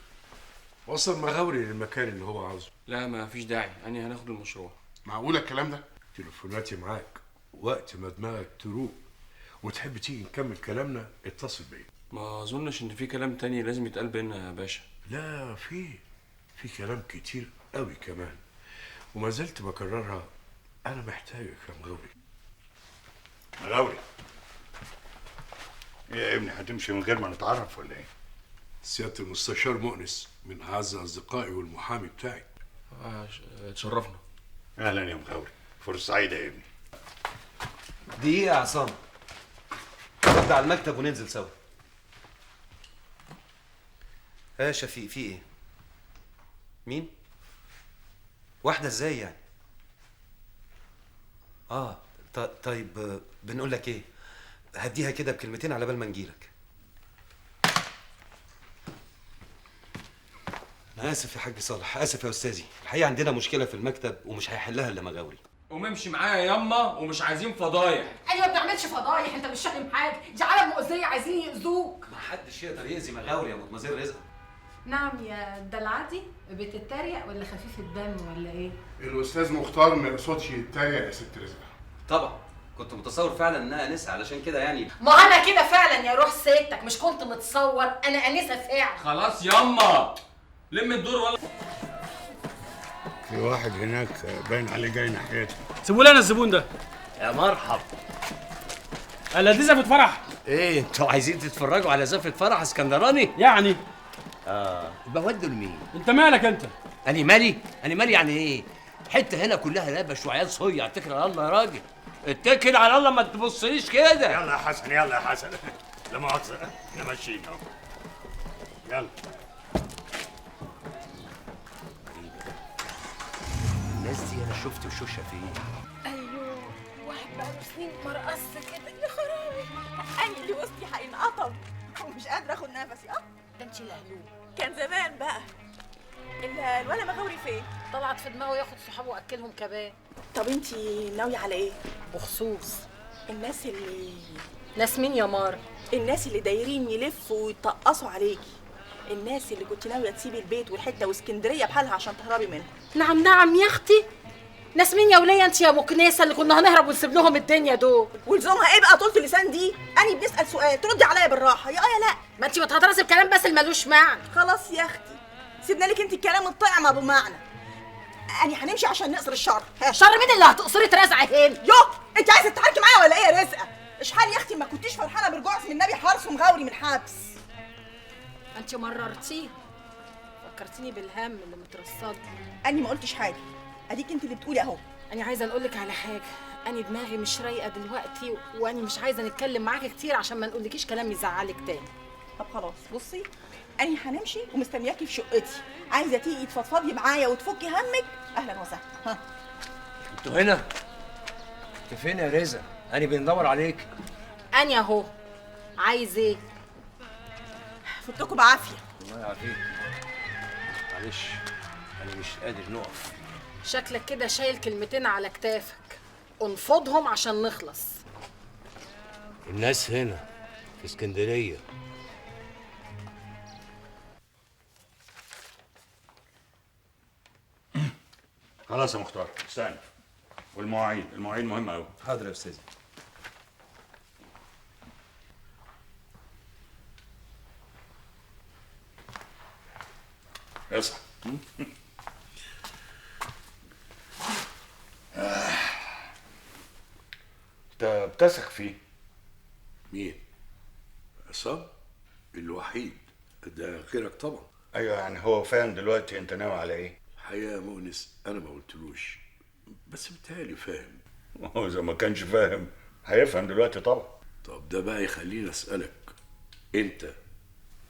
وصل مغاوري للمكان اللي هو عاوزه. لا ما فيش داعي، أنا هناخد المشروع. معقولة الكلام ده؟ تليفوناتي معاك، وقت ما دماغك تروق وتحب تيجي نكمل كلامنا اتصل بيا. ما اظنش ان في كلام تاني لازم يتقال بينا يا باشا. لا في كلام كتير قوي كمان، وما زلت بكررها. انا محتاجك يا مغاوري. مغاوري يا ابني، هتمشي من غير ما نتعرف ولا ايه؟ سيادة المستشار مؤنس من أعز أصدقائي والمحامي بتاعي. اتشرفنا. أهلا يا مغاوري، فرصة سعيدة يا ابني. دقيقة يا عصام، نبدأ على المكتب وننزل سوا. ها شفيق، في ايه؟ مين؟ واحدة ازاي يعني؟ طيب بنقول لك ايه؟ هديها كده بكلمتين على بال ما نجيلك. أنا آسف يا حاج صالح، آسف يا أستاذي، الحقيقة عندنا مشكلة في المكتب ومش هيحلها إلا مغاوري. قوم امشي معايا ياما، ومش عايزين فضايح. أيوة ما بنعملش فضايح، أنت مش فاهم حاجة، دي عالم مؤذية عايزين يأذوك. ما حدش يقدر يأذي مغاوري يا مدمزيل رزق. نعم يا الدلعدي، بتتريق ولا خفيف الدم ولا ايه؟ الاستاذ مختار ما يقصدش يتريق يا ست رزقه. طبعا كنت متصور فعلا انها انسه، علشان كده يعني. ما انا كده فعلا يا روح ستك، مش كنت متصور انا انسه فعلا. خلاص ياما لم الدور. ولا في واحد هناك باين عليه جاي ناحيتي. سيبوا لنا الزبون ده. يا مرحب. الا دي زفة فرح. ايه انتوا عايزين تتفرجوا على زفة فرح اسكندراني؟ يعني بودوا لمين؟ انت مالك انت؟ انا مالي؟ انا مالي يعني ايه؟ حتة هنا كلها لبش وعيال صيع. اتكل على الله يا راجل، اتكل على الله، ما تبصليش كده. يلا يا حسن، يلا يا حسن، لا مؤاخذة احنا ماشيين اهو. يلا. الناس دي انا شفت وشوشها فين؟ ايوه واحد بقاله سنين ما رقصش كده. يا خرابي، انا اللي وسطي هينقطم ومش قادرة اخد نفسي. ده انت لهلوب. كان زمان بقى. الولا مغاوري فين؟ طلعت في دماغه ياخد صحابه واكلهم كباب. طب انت ناوية على ايه؟ بخصوص الناس اللي ناس مين يا مار؟ الناس اللي دايرين يلفوا ويطقصوا عليكي، الناس اللي كنت ناوية تسيبي البيت والحتة واسكندريه بحالها عشان تهربي منها. نعم نعم يا اختي، ناس مين يا وليه انت يا مكنسة اللي كنا هنهرب ونسيب لهم الدنيا دول؟ ولزومها ايه بقى طولة اللسان دي؟ اني بنسال سؤال تردي عليا بالراحة، يا يا لا. ما انت بتهدرسي بكلام بس اللي ملوش معنى. خلاص يا اختي، سيبنا لك انت الكلام الطعم ابو معنى. اني هنمشي عشان نقصر الشر. شر مين اللي هتقصري ترزعي هنا؟ يوه انت عايزه تتعاركي معايا ولا ايه يا رزقه؟ اشحال يا اختي ما كنتيش فرحانة برجوع اسم النبي حارس ومغاوري من الحبس؟ انت مررتيه، فكرتيني بالهم اللي مترصد. اني ما قلتش حاجة، اديك انت اللي بتقولي اهو. انا عايزه اقول لك على حاجة، انا دماغي مش رايقة دلوقتي، واني مش عايزه نتكلم معاكي كتير عشان ما نقولكيش كلام يزعلك تاني. طب خلاص بصي، انا هنمشي ومستنياكي في شقتي، عايزه تيجي تفضفضي معايا وتفكي همك اهلا وسهلا. ها انتوا هنا؟ انت فين يا رزا؟ انا بندور عليك. انا اهو. عايز ايه؟ فتكوا بعافية. الله يعافيك. معلش انا مش قادر نقف. شكلك كده شايل كلمتين على كتافك، انفضهم عشان نخلص. الناس هنا في اسكندرية. خلاص يا مختار استنى. والمواعيد، المواعيد مهمة قوي. حاضر يا استاذ. اصحى. انت بتثق فيه؟ مين؟ عصام؟ الوحيد ده غيرك طبعا. ايوه يعني هو فاهم دلوقتي انت ناوي على ايه؟ الحقيقة يا مؤنس انا ما قلتلوش، بس بيتهيألي فاهم. هو اذا ما كانش فاهم هيفهم دلوقتي طبعا. طب ده بقى يخليني اسالك، انت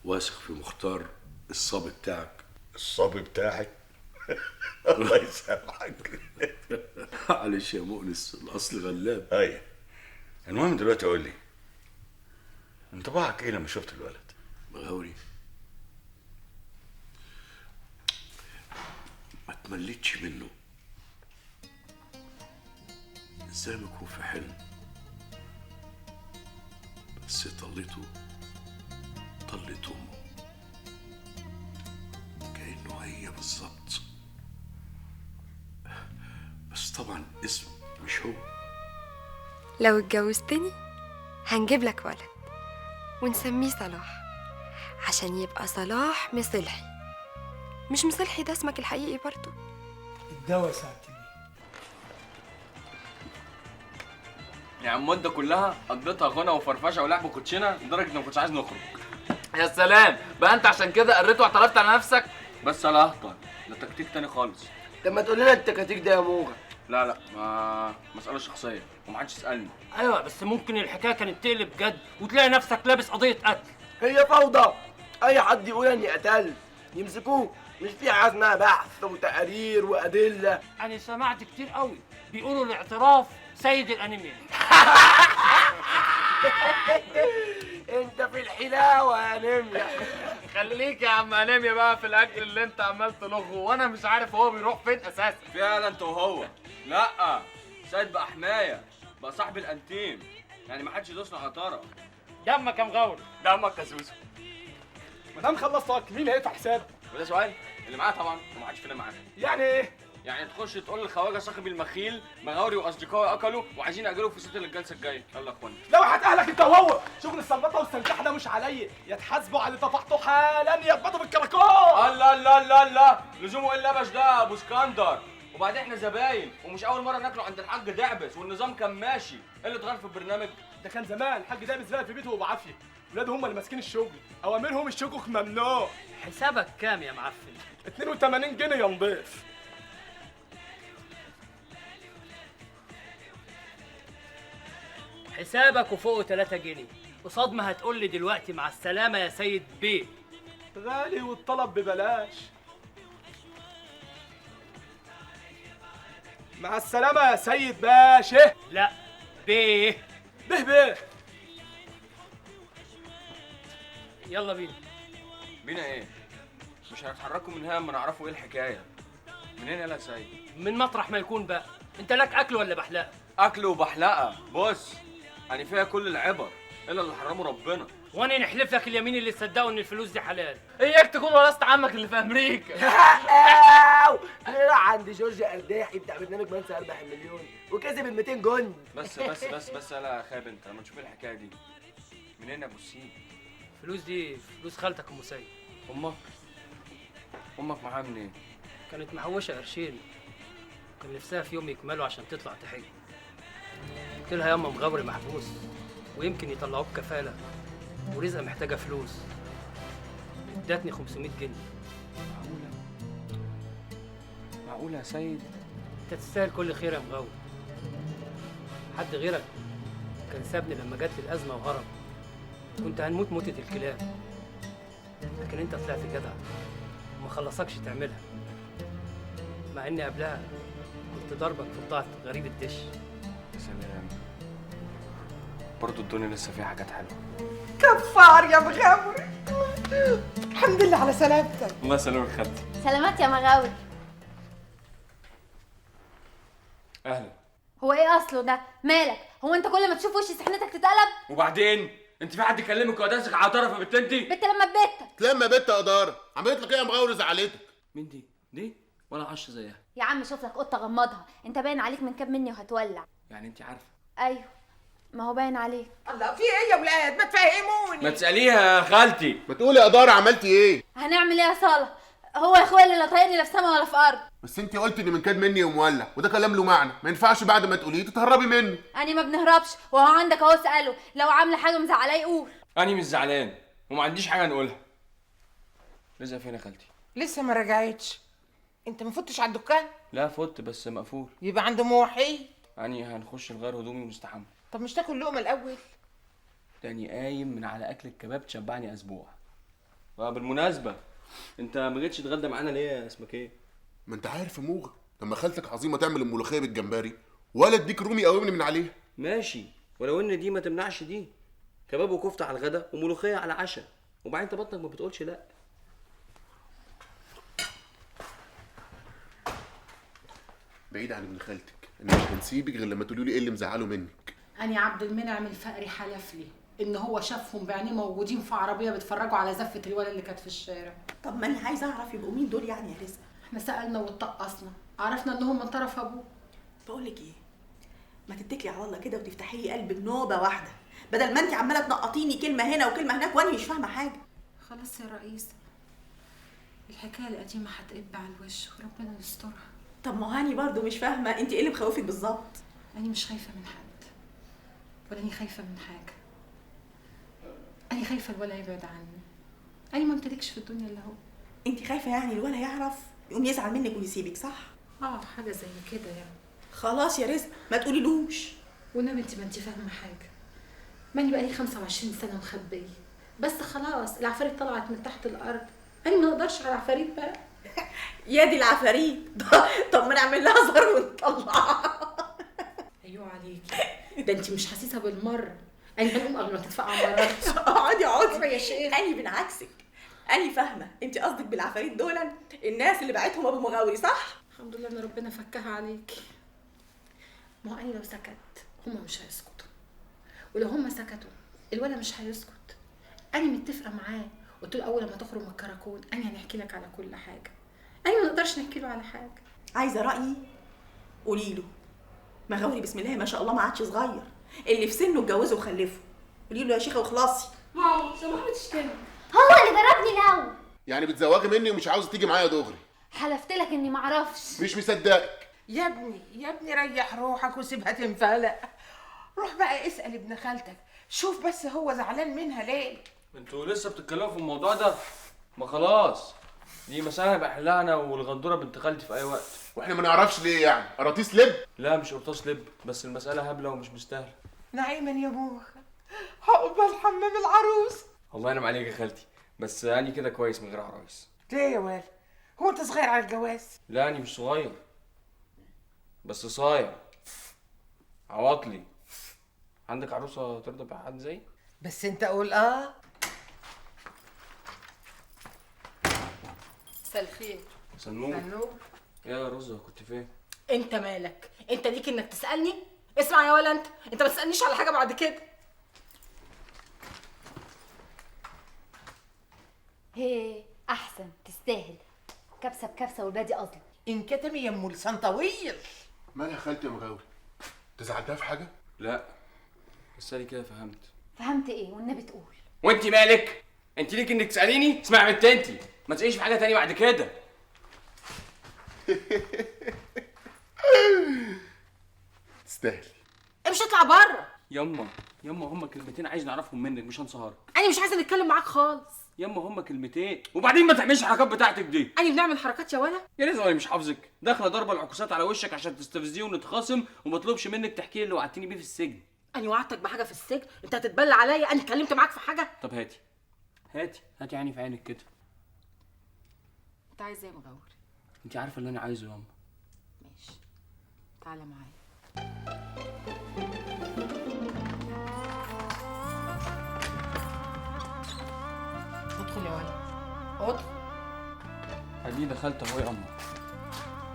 واثق في مختار الصبي بتاعك؟ الصبي بتاعك؟ الله يسامحك. معلش يا مؤنس، الاصل غلاب. ايوه المهم دلوقتي قول لي، انطباعك ايه لما شفت الولد؟ مغاوري ما تمليتش منه، زي ما يكون في حلم، بس طلته طلت امه كأنه هي بالظبط، بس طبعا اسم مش هو. لو اتجوزتني هنجيب لك ولد ونسميه صلاح، عشان يبقى صلاح مصلحي. مش مصلحي ده اسمك الحقيقي برضو. الدواء ساعتين يا عم. المدة كلها قضيتها غنى وفرفشه ولعب كوتشينه لدرجة اني ما كنتش عايز نخرج. يا سلام بقى، انت عشان كده قريت واعترفت على نفسك؟ بس انا اهطل، ده تكتيك تاني خالص. طب ما تقول لنا التكاتيك ده يا موجة. لا لا، ما مسألة شخصية ومحدش يسألني. ايوه بس ممكن الحكاية كانت تقلب جد وتلاقي نفسك لابس قضية قتل. هي فوضى، أي حد يقول إني قتلت يمسكوه، مش في حاجة اسمها بحث وتقارير وأدلة. أنا سمعت كتير قوي بيقولوا الاعتراف سيد الأنيميا. انت في الحلاوة يا انيميا. خليك يا عم انيميا بقى في الاكل اللي انت عمال تلغه وانا مش عارف هو بيروح فين اساسا. فعلا انت وهو. لا سيد بقى حماية، بقى صاحب الانتيم، يعني ما حدش يدوس له عطاره. دمك يا مغاور. دمك يا سوسو. ما دام خلصت اكل مين هيدفع حساب؟ وده سؤال؟ اللي معاه طبعا، ومحدش فينا معاه. يعني ايه؟ يعني تخش تقول للخواجه صاحب المخيل مغاوري واصدقائي اكلوا وعايزين ياجلوا في ست للجلسه الجاية. يلا يا اخوانا. لو اهلك انت وهو، شغل السلبطه والسلكحه ده مش عليا، يتحاسبوا على اللي طفحته حالا يربطوا بالكراكون. الله الله الله الله، لزومه ايه اللبش ده يا ابو اسكندر؟ وبعدين احنا زباين ومش اول مرة ناكله عند الحاج دعبس والنظام كان ماشي، ايه اللي اتغير في البرنامج؟ ده كان زمان الحاج دعبس بقى في بيته وبعافيه، ولاده هم اللي ماسكين الشغل، اوامرهم الشكوك ممنوع. حسابك كام يا معفن؟ 82 جنيه يا نضيف. حسابك وفوقه 3 جنيه، قصاد ما هتقول لي دلوقتي مع السلامة يا سيد بيه. غالي والطلب ببلاش. مع السلامة يا سيد باشا. لا بيه بيه بيه. يلا بينا. بينا ايه؟ مش هنتحركوا من هنا اما نعرفوا ايه الحكاية. منين يلا يا سيد؟ من مطرح ما يكون بقى. انت لك اكل ولا بحلقة؟ اكل وبحلقة. بص يعني فيها كل العبر الا اللي حرمه ربنا. وانا نحلف لك اليمين اللي تصدقوا ان الفلوس دي حلال. اياك تكون ورثت عمك اللي في امريكا. انا راح عند جورج قرداحي بتاع برنامج من سيربح المليون وكسب ال 200 جند. بس بس بس بس يلا خاب انت لما تشوف الحكاية دي. منين يا ابو السيد؟ الفلوس دي فلوس خالتك ام سيد. امك؟ امك معاها منين؟ كانت محوشه قرشين، كان نفسها في يوم يكملوا عشان تطلع تحج. قلت لها ياما مغاوري محبوس ويمكن يطلعوه بكفاله ورزقه محتاجه فلوس. ادتني 500 جنيه. معقولة؟ معقولة يا سيد؟ انت تستاهل كل خير يا مغاوري. حد غيرك كان سابني لما جات لي الازمة وهرب، كنت هنموت موتة الكلاب. لكن انت طلعت جدع وما خلصكش تعملها، مع اني قبلها كنت ضربك في بضاعة غريب الدش. يا سلام، برضه الدنيا لسه فيها حاجات حلوة. كفار يا مغاوري، الحمد لله على سلامتك. الله يسلمك خالتي. سلامات يا مغاوري. اهلا. هو ايه اصله ده؟ مالك؟ هو انت كل ما تشوف وشي سحنتك تتقلب؟ وبعدين انت في حد كلمك وداسك على طرف يا بنت انت؟ بنت لما بنتك. لما بنت يا قداره، عملت لك ايه يا مغاوري زعلتك؟ مين دي؟ دي؟ ولا عش زيها. يا عم شوف لك قطة غمضها، انت باين عليك من كاب مني وهتولع. يعني انت عارفه؟ ايوه ما هو باين عليك. الله في ايه يا ولاد؟ ما تفهموني. ما تساليها يا خالتي. ما تقولي يا قداره عملتي ايه؟ هنعمل ايه يا صالح؟ هو يا اخويا اللي لا طايقني لا في سما ولا في ارض. بس انت قلتي ان من كاد مني ومولع، وده كلام له معنى، ما ينفعش بعد ما تقوليه تتهربي منه. انا ما بنهربش، وهو عندك اهو اساله، لو عامله حاجة مزعلاه يقول. انا مش زعلان وما عنديش حاجة نقولها. لسه فين يا خالتي؟ لسه ما رجعتش. انت ما فتش على الدكان؟ لا فت بس مقفول. يبقى عنده موحي. يعني هنخش نغير هدومي ونستحمى. طب مش تاكل لقمة الاول؟ تاني قايم من على اكل الكباب تشبعني اسبوع. وبالمناسبة انت ما جيتش تتغدى معانا ليه يا اسمك ايه؟ ما انت عارف يا موغ، لما خالتك عظيمة تعمل الملوخية بالجمبري ولا اديك رومي قومني من عليها. ماشي، ولو ان دي ما تمنعش دي. كباب وكفته على الغدا وملوخيه على العشاء، وبعدين انت بطنك ما بتقولش لا. بعيد عن ابن خالتك، انا مش هنسيبك غير لما تقولي لي ايه اللي مزعله منك. انا عبد المنعم الفقري حلف لي ان هو شافهم بعينيه موجودين في عربية بيتفرجوا على زفه الولد اللي كانت في الشارع. طب ما انا عايزه اعرف يبقوا مين دول يعني يا رزقه؟ احنا سالنا واتطقصنا، عرفنا انهم من طرف ابوه. بقول لك ايه، ما تتكلي على الله كده وتفتحي لي قلب نوبه واحدة، بدل ما انت عماله تنقطيني كلمة هنا وكلمه هناك وانا مش فاهمه حاجة. خلاص يا رئيس، الحكاية القديمة هتقب على الوش وربنا يسترها. طب ما هاني برضو مش فاهمه انت ايه اللي مخوفك بالظبط؟ انا مش خايفة من حد ولا اني خايفة من حاجة. انا خايفة الولا يبعد عني، انا ما امتلكش في الدنيا الا هو. انت خايفة يعني الولا يعرف يقوم يزعل منك ويسيبك صح؟ اه حاجة زي كده يعني. خلاص يا رزق ما تقوليلوش. والنبي انت ما انت فاهمه حاجة، ماني بقالي 25 سنة مخبيه، بس خلاص العفاريت طلعت من تحت الارض، انا ما اقدرش على العفاريت بقى. يا دي العفاريت. طب ما نعمل لها زر ونطلعها. ايوه عليكي، ده انت مش حاسسها بالمرة. انا هنقوم قبل ما تدفعي عمارات. اقعدي اقعدي يا شيخ. انا بالعكسك، انا فاهمه انت قصدك بالعفاريت دول الناس اللي بعتهم ابو مغاوري صح؟ الحمد لله ان ربنا فكها عليكي. ما هو انا لو سكت هما مش هيسكتوا، ولو هما سكتوا الولد مش هيسكت. انا متفقه معاه قلت له اول ما تخرج من الكراكون انا هنحكي لك على كل حاجة. انا ما نقدرش نحكي له على حاجة. عايزه رايي؟ قولي له مغاوري بسم الله ما شاء الله ما عادش صغير، اللي في سنة اتجوزه وخلفه. قولي له يا شيخه وخلاصي. ماما سماح بتشتمني، هو اللي ضربني الاول. يعني بتزوغي مني ومش عاوزه تيجي معايا دغري؟ حلفت لك اني ما اعرفش. مش مصدقك يا ابني، يا ابني ريح روحك وسيبها تنفلق. روح بقى اسال ابن خالتك، شوف بس هو زعلان منها ليه. انتوا لسه بتتكلموا في الموضوع ده؟ ما خلاص دي مسألة هبقى احلها انا والغندورة بنت خالتي في اي وقت. واحنا ما نعرفش ليه يعني؟ قراطيس لب؟ لا مش قرطاس لب، بس المسألة هبلة ومش مستاهلة. نعيما يا بوخ، عقبال حمام العروس. الله ينعم عليك يا خالتي، بس أنا كده كويس من غير عرايس. ليه يا وال؟ هو انت صغير على الجواز؟ لا أنا مش صغير، بس صايع عواطلي. عندك عروسة ترضى بحد زي؟ بس انت قول اه. مساء الخير. سنور. يا رزة كنت فين؟ انت مالك؟ انت ليك انك تسألني؟ اسمع يا ولا انت ما تسألنيش على حاجة بعد كده. هي احسن تستاهل، كبسة بكبسة والبادي اظلم. انكتمي يا ام لسان طويل. مالها خالتي يا مغاوري؟ تزعلتها في حاجة؟ لا بس انا كده فهمت. فهمت ايه والنبي تقول؟ وانت مالك؟ انت ليك انك تساليني؟ اسمعي يا بنت انت، ما تساليش في حاجة تانية بعد كده. تستاهل. امشي اطلع بره. يما يما هما كلمتين عايز نعرفهم منك، مش هنسهرك. انا مش عايزه نتكلم معاك خالص. يما هما كلمتين، وبعدين ما تعملش الحركات بتاعتك دي. انا بنعمل حركات يا ولا؟ يا رزق انا مش حافظك، داخله ضربه العكوسات على وشك عشان تستفزيه ونتخاصم، وما اطلبش منك تحكي لي اللي وعدتني بيه في السجن. انا وعدتك بحاجة في السجن؟ انت هتتبلى عليا؟ انا اتكلمت معاك في حاجة؟ طب هاتي هاتي هاتي عيني في عينك كده. انت عايز ايه يا مغاوري؟ انت عارفه اللي انا عايزه ياما. ماشي تعالى معايا. ادخل يا ولد ادخل. ادي دخلت اهو يا اما،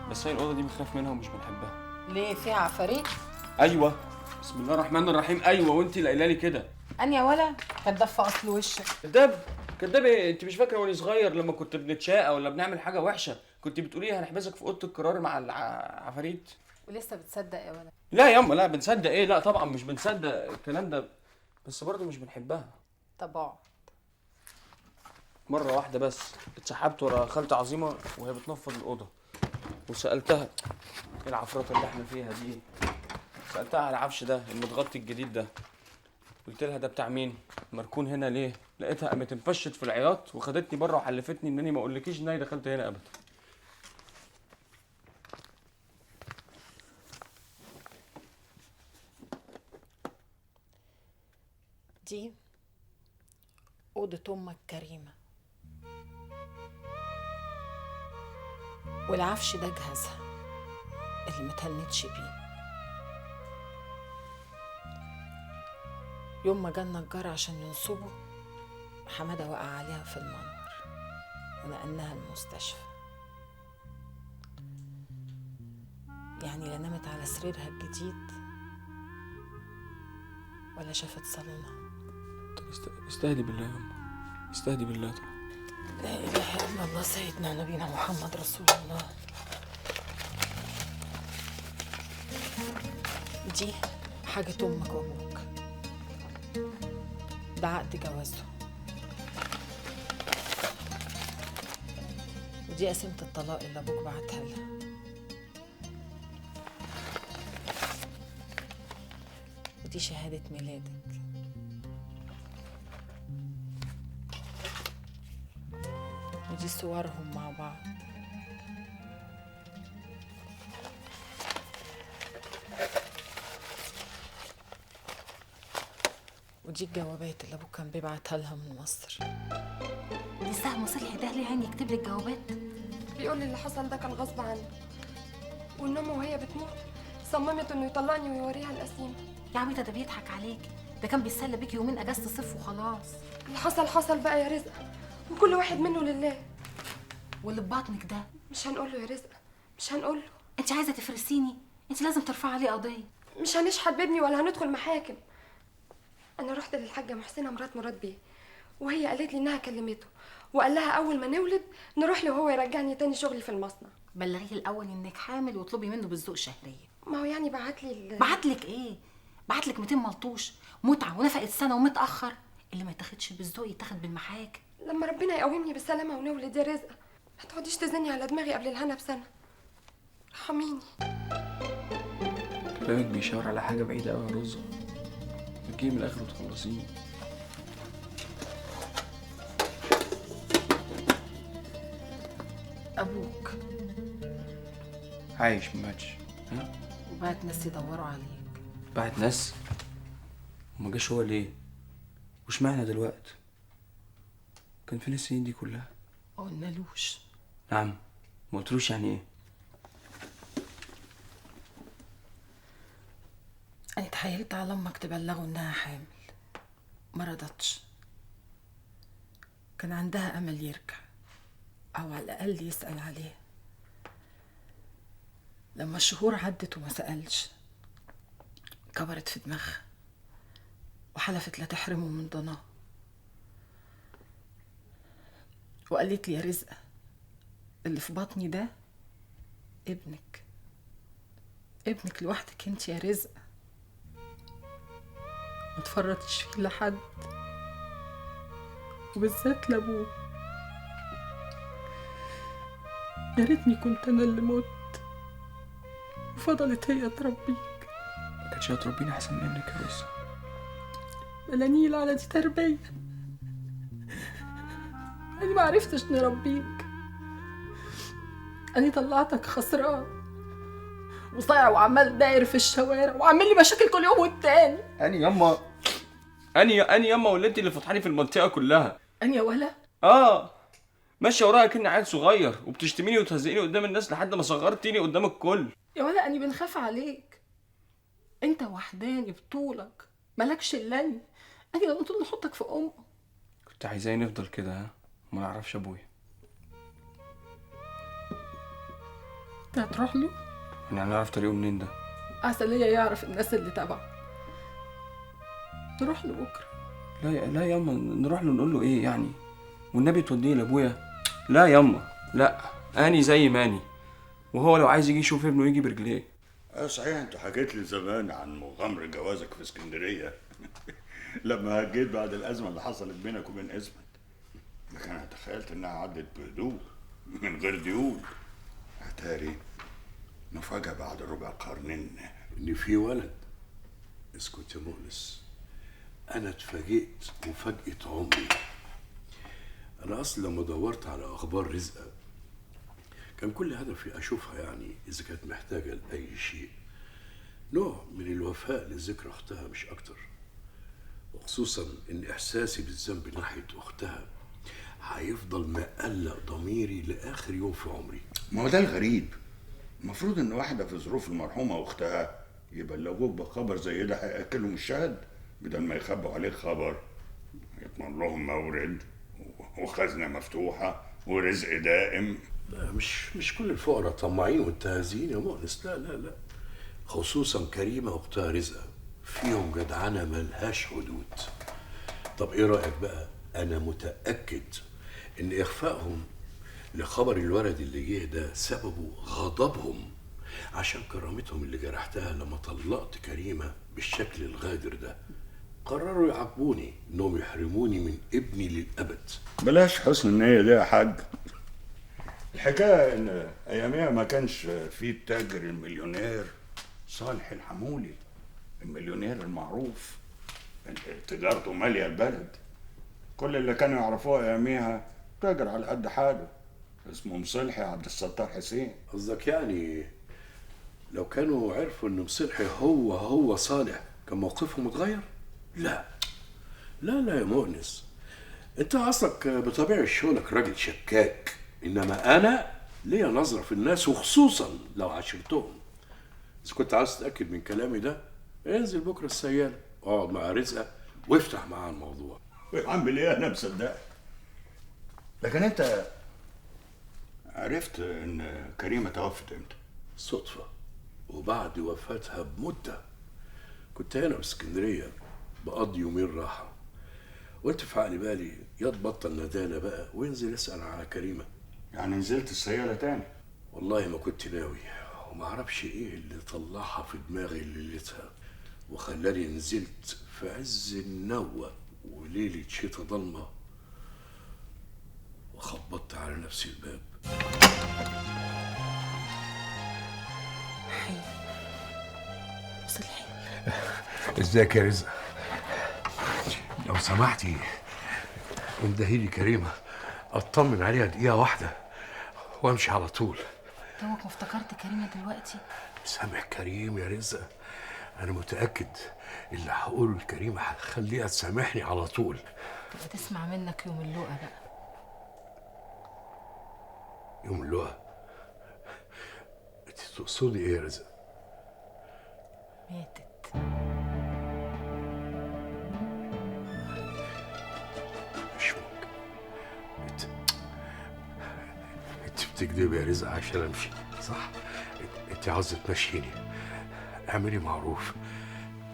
بس هي الاوضة دي بنخاف منها ومش بنحبها. ليه فيها عفاريت؟ ايوه بسم الله الرحمن الرحيم. ايوه وانت اللي قايله لي كده. انا يا ولا كداب في اصل وشك. كداب؟ كداب ايه؟ انت مش فاكره وانا صغير لما كنت بنتشاقى ولا بنعمل حاجة وحشة كنت بتقولي هنحبسك في اوضة القرار مع العفاريت؟ ولسه بتصدق يا ولا؟ لا ياما لا بنصدق ايه؟ لا طبعا مش بنصدق الكلام ده، بس برضه مش بنحبها. طب اقعد. مرة واحدة بس اتسحبت ورا خالتي عظيمة وهي بتنفض الاوضة، وسالتها ايه العفرطه اللي احنا فيها دي؟ سالتها على العفش ده المتغطي الجديد ده، قلت لها ده بتاع مين؟ مركون هنا ليه؟ لقيتها قامت انفشت في العياط وخدتني بره وحلفتني انني ما اقولكيش ان انا دخلت هنا ابدا. دي أوضة أمك كريمة، والعفش ده جهازها اللي ما تهنتش بيه. يوم ما جه النجار عشان ينصبه حمادة وقع عليها في المنور ونقلناها المستشفى. يعني لا نامت على سريرها الجديد ولا شافت صالونها. طب استهدي بالله يا أمه، استهدي بالله. طبعا لا إله إلا الله سيدنا نبينا محمد رسول الله. دي حاجة أمك وأبوك، ده عقد جوازهم، ودي قسيمة الطلاق اللي أبوك بعتها لها. ودي شهادة ميلادك. ودي صورهم مع بعض. ودي الجوابات اللي ابوك كان بيبعتها لها من مصر. لسه مصلحي ده ليه عين يكتب لك جوابات؟ بيقول لي اللي حصل ده كان غصب عنه، وان امه وهي بتموت صممت انه يطلعني ويوريها القسيمه. يا عبيطه ده بيضحك عليكي، ده كان بيتسلى بيكي يومين اجازه صيف وخلاص. اللي حصل حصل بقى يا رزقه، وكل واحد منه لله. واللي في بطنك ده مش هنقول له يا رزقه، مش هنقول له. انت عايزه تفرسيني؟ انت لازم ترفعي عليه قضية. مش هنشحت بابني ولا هندخل محاكم. انا رحت للحاجة محسنة مرات مراد بيه وهي قالت لي انها كلمته وقال لها اول ما نولد نروح له وهو يرجعني تاني شغلي في المصنع. بلغيه الاول انك حامل واطلبي منه بالذوق شهرية. ما هو يعني بعت لي بعت لك ايه؟ بعت لك 200 ملطوش متعه ونفقة سنة ومتاخر. اللي ما يتاخدش بالذوق يتاخد بالمحاكم. لما ربنا يقومني بالسلامة ونولد يا رزقه، ما تقعديش تزني على دماغي قبل الهنا بسنة. ارحميني. كلامك بيشاور على حاجة بعيدة قوي يا رزه. تجيبي من الاخر وتخلصيني. ابوك عايش ما ماتش. ها؟ وبعت ناس يدوروا عليك. بعت ناس؟ وما جاش هو ليه؟ واشمعنى دلوقتي؟ كان فين السنين دي كلها؟ ما قلنالوش. نعم؟ ما قلتلوش يعني ايه؟ انا اتحايلت على امك تبلغه انها حامل، ما رضتش. كان عندها امل يرجع او على الاقل يسأل عليه. لما الشهور عدت وما سألش كبرت في دماغها وحلفت لا تحرمه من ضناه. وقالت لي يا رزقة اللي في بطني ده ابنك، ابنك لوحدك انت يا رزقة، ما تفرطيش فيه لحد وبالذات لابوه. يا ريتني كنت انا اللي مت وفضلت هي تربيك. ما كانتش هتربيني احسن منك يا رزقة. بلا نيل على دي تربية، أنا ما عرفتش نربيك. أنا طلعتك خسران وصايع وعمال داير في الشوارع وعامل لي مشاكل كل يوم والتاني. أنا يما أنا يما واللي أنت اللي فضحاني في المنطقة كلها. أنا يا ولا؟ آه، ماشية ورايا كأني عيل صغير وبتشتميني وتهزقيني قدام الناس لحد ما صغرتيني قدام الكل. يا ولا أنا بنخاف عليك، أنت وحداني بطولك مالكش إلا أنا. أنا لو طول نحطك في أمك. كنت عايزاني نفضل كده ها؟ وما نعرفش أبويا. أنت هتروح له؟ يعني هنعرف طريقه منين ده؟ عسلية يعرف الناس اللي تبعه. نروح له بكرة. لا ياما نروح له نقول له إيه يعني؟ والنبي توديني لأبويا؟ لا ياما لا، أني زي ماني، وهو لو عايز يجي يشوف ابنه يجي برجليه. صحيح انت حكيت لي زمان عن مغامرة جوازك في اسكندرية لما هجيت بعد الأزمة اللي حصلت بينك وبين اسمك. لكن أنا تخيلت إنها عدت بهدوء من غير ديون. أتاري مفاجأة بعد ربع قرن إن في ولد. اسكت يا مؤنس، أنا اتفاجئت مفاجأة عمري. أنا أصلا لما دورت على أخبار رزقة كان كل هدفي أشوفها يعني إذا كانت محتاجة لأي شيء، نوع من الوفاء لذكرى أختها مش أكتر. وخصوصا إن إحساسي بالذنب ناحية أختها هيفضل مقلق ضميري لآخر يوم في عمري. ما هو ده الغريب، المفروض إن واحدة في ظروف المرحومة وأختها يبلغوك بخبر زي ده هيأكلهم الشهد، بدل ما يخبوا عليك خبر يضمن لهم مورد وخزنة مفتوحة ورزق دائم. لا مش كل الفقراء طماعين وانتهازيين يا مؤنس، لا لا لا، خصوصا كريمة واختها رزقة فيهم جدعنة ملهاش حدود. طب ايه رأيك بقى؟ انا متأكد ان اخفائهم لخبر الولد اللي جه ده سببه غضبهم عشان كرامتهم اللي جرحتها لما طلقت كريمة بالشكل الغادر ده. قرروا يعاقبوني انهم يحرموني من ابني للأبد. بلاش حسن النية دي يا حاج. الحكاية إن أياميها ما كانش في التاجر المليونير صالح الحمولي، المليونير المعروف اللي تجارته مالية البلد. كل اللي كانوا يعرفوه أياميها تاجر على قد حاله اسمه مصلحي عبد الستار حسين. قصدك يعني لو كانوا عرفوا إن مصلحي هو صالح كان موقفهم اتغير؟ لا لا لا يا مؤنس، أنت أصلك بطبيعة شغلك راجل شكاك، إنما أنا ليا نظرة في الناس وخصوصا لو عاشرتهم. إذا كنت عاوز تتأكد من كلامي ده انزل بكرة السيالة اقعد مع رزقة وافتح معاها الموضوع. يا عم ليه أنا مصدقك؟ لكن أنت عرفت إن كريمة توفت إمتى؟ صدفة، وبعد وفاتها بمدة كنت هنا في اسكندرية بقضي يومين راحة، قلت في عقل بالي يا تبطل ندالة بقى وانزل اسأل على كريمة. يعني نزلت السيارة تاني؟ والله ما كنت ناوي، وما اعرفش ايه اللي طلعها في دماغي ليلتها وخلاني نزلت في عز النوة وليلة شتا ضلمة وخبطت على نفسي الباب. حي صلحي. ازيك يا رزق؟ لو سمحتي اندهي لي كريمة اطمن عليها دقيقة واحدة وامشي على طول. توك ما افتكرت كريمة دلوقتي؟ سامح كريم يا رزق، انا متأكد اللي هقوله لكريمة هخليها تسامحني على طول. تبقى تسمع منك يوم اللقا بقى. يوم اللقا؟ انت تقصدي ايه يا رزق؟ ماتت. مش ممكن. انت بتكدبي يا رزق عشان امشي، صح؟ انت عاوزه تمشيني. اعملي معروف،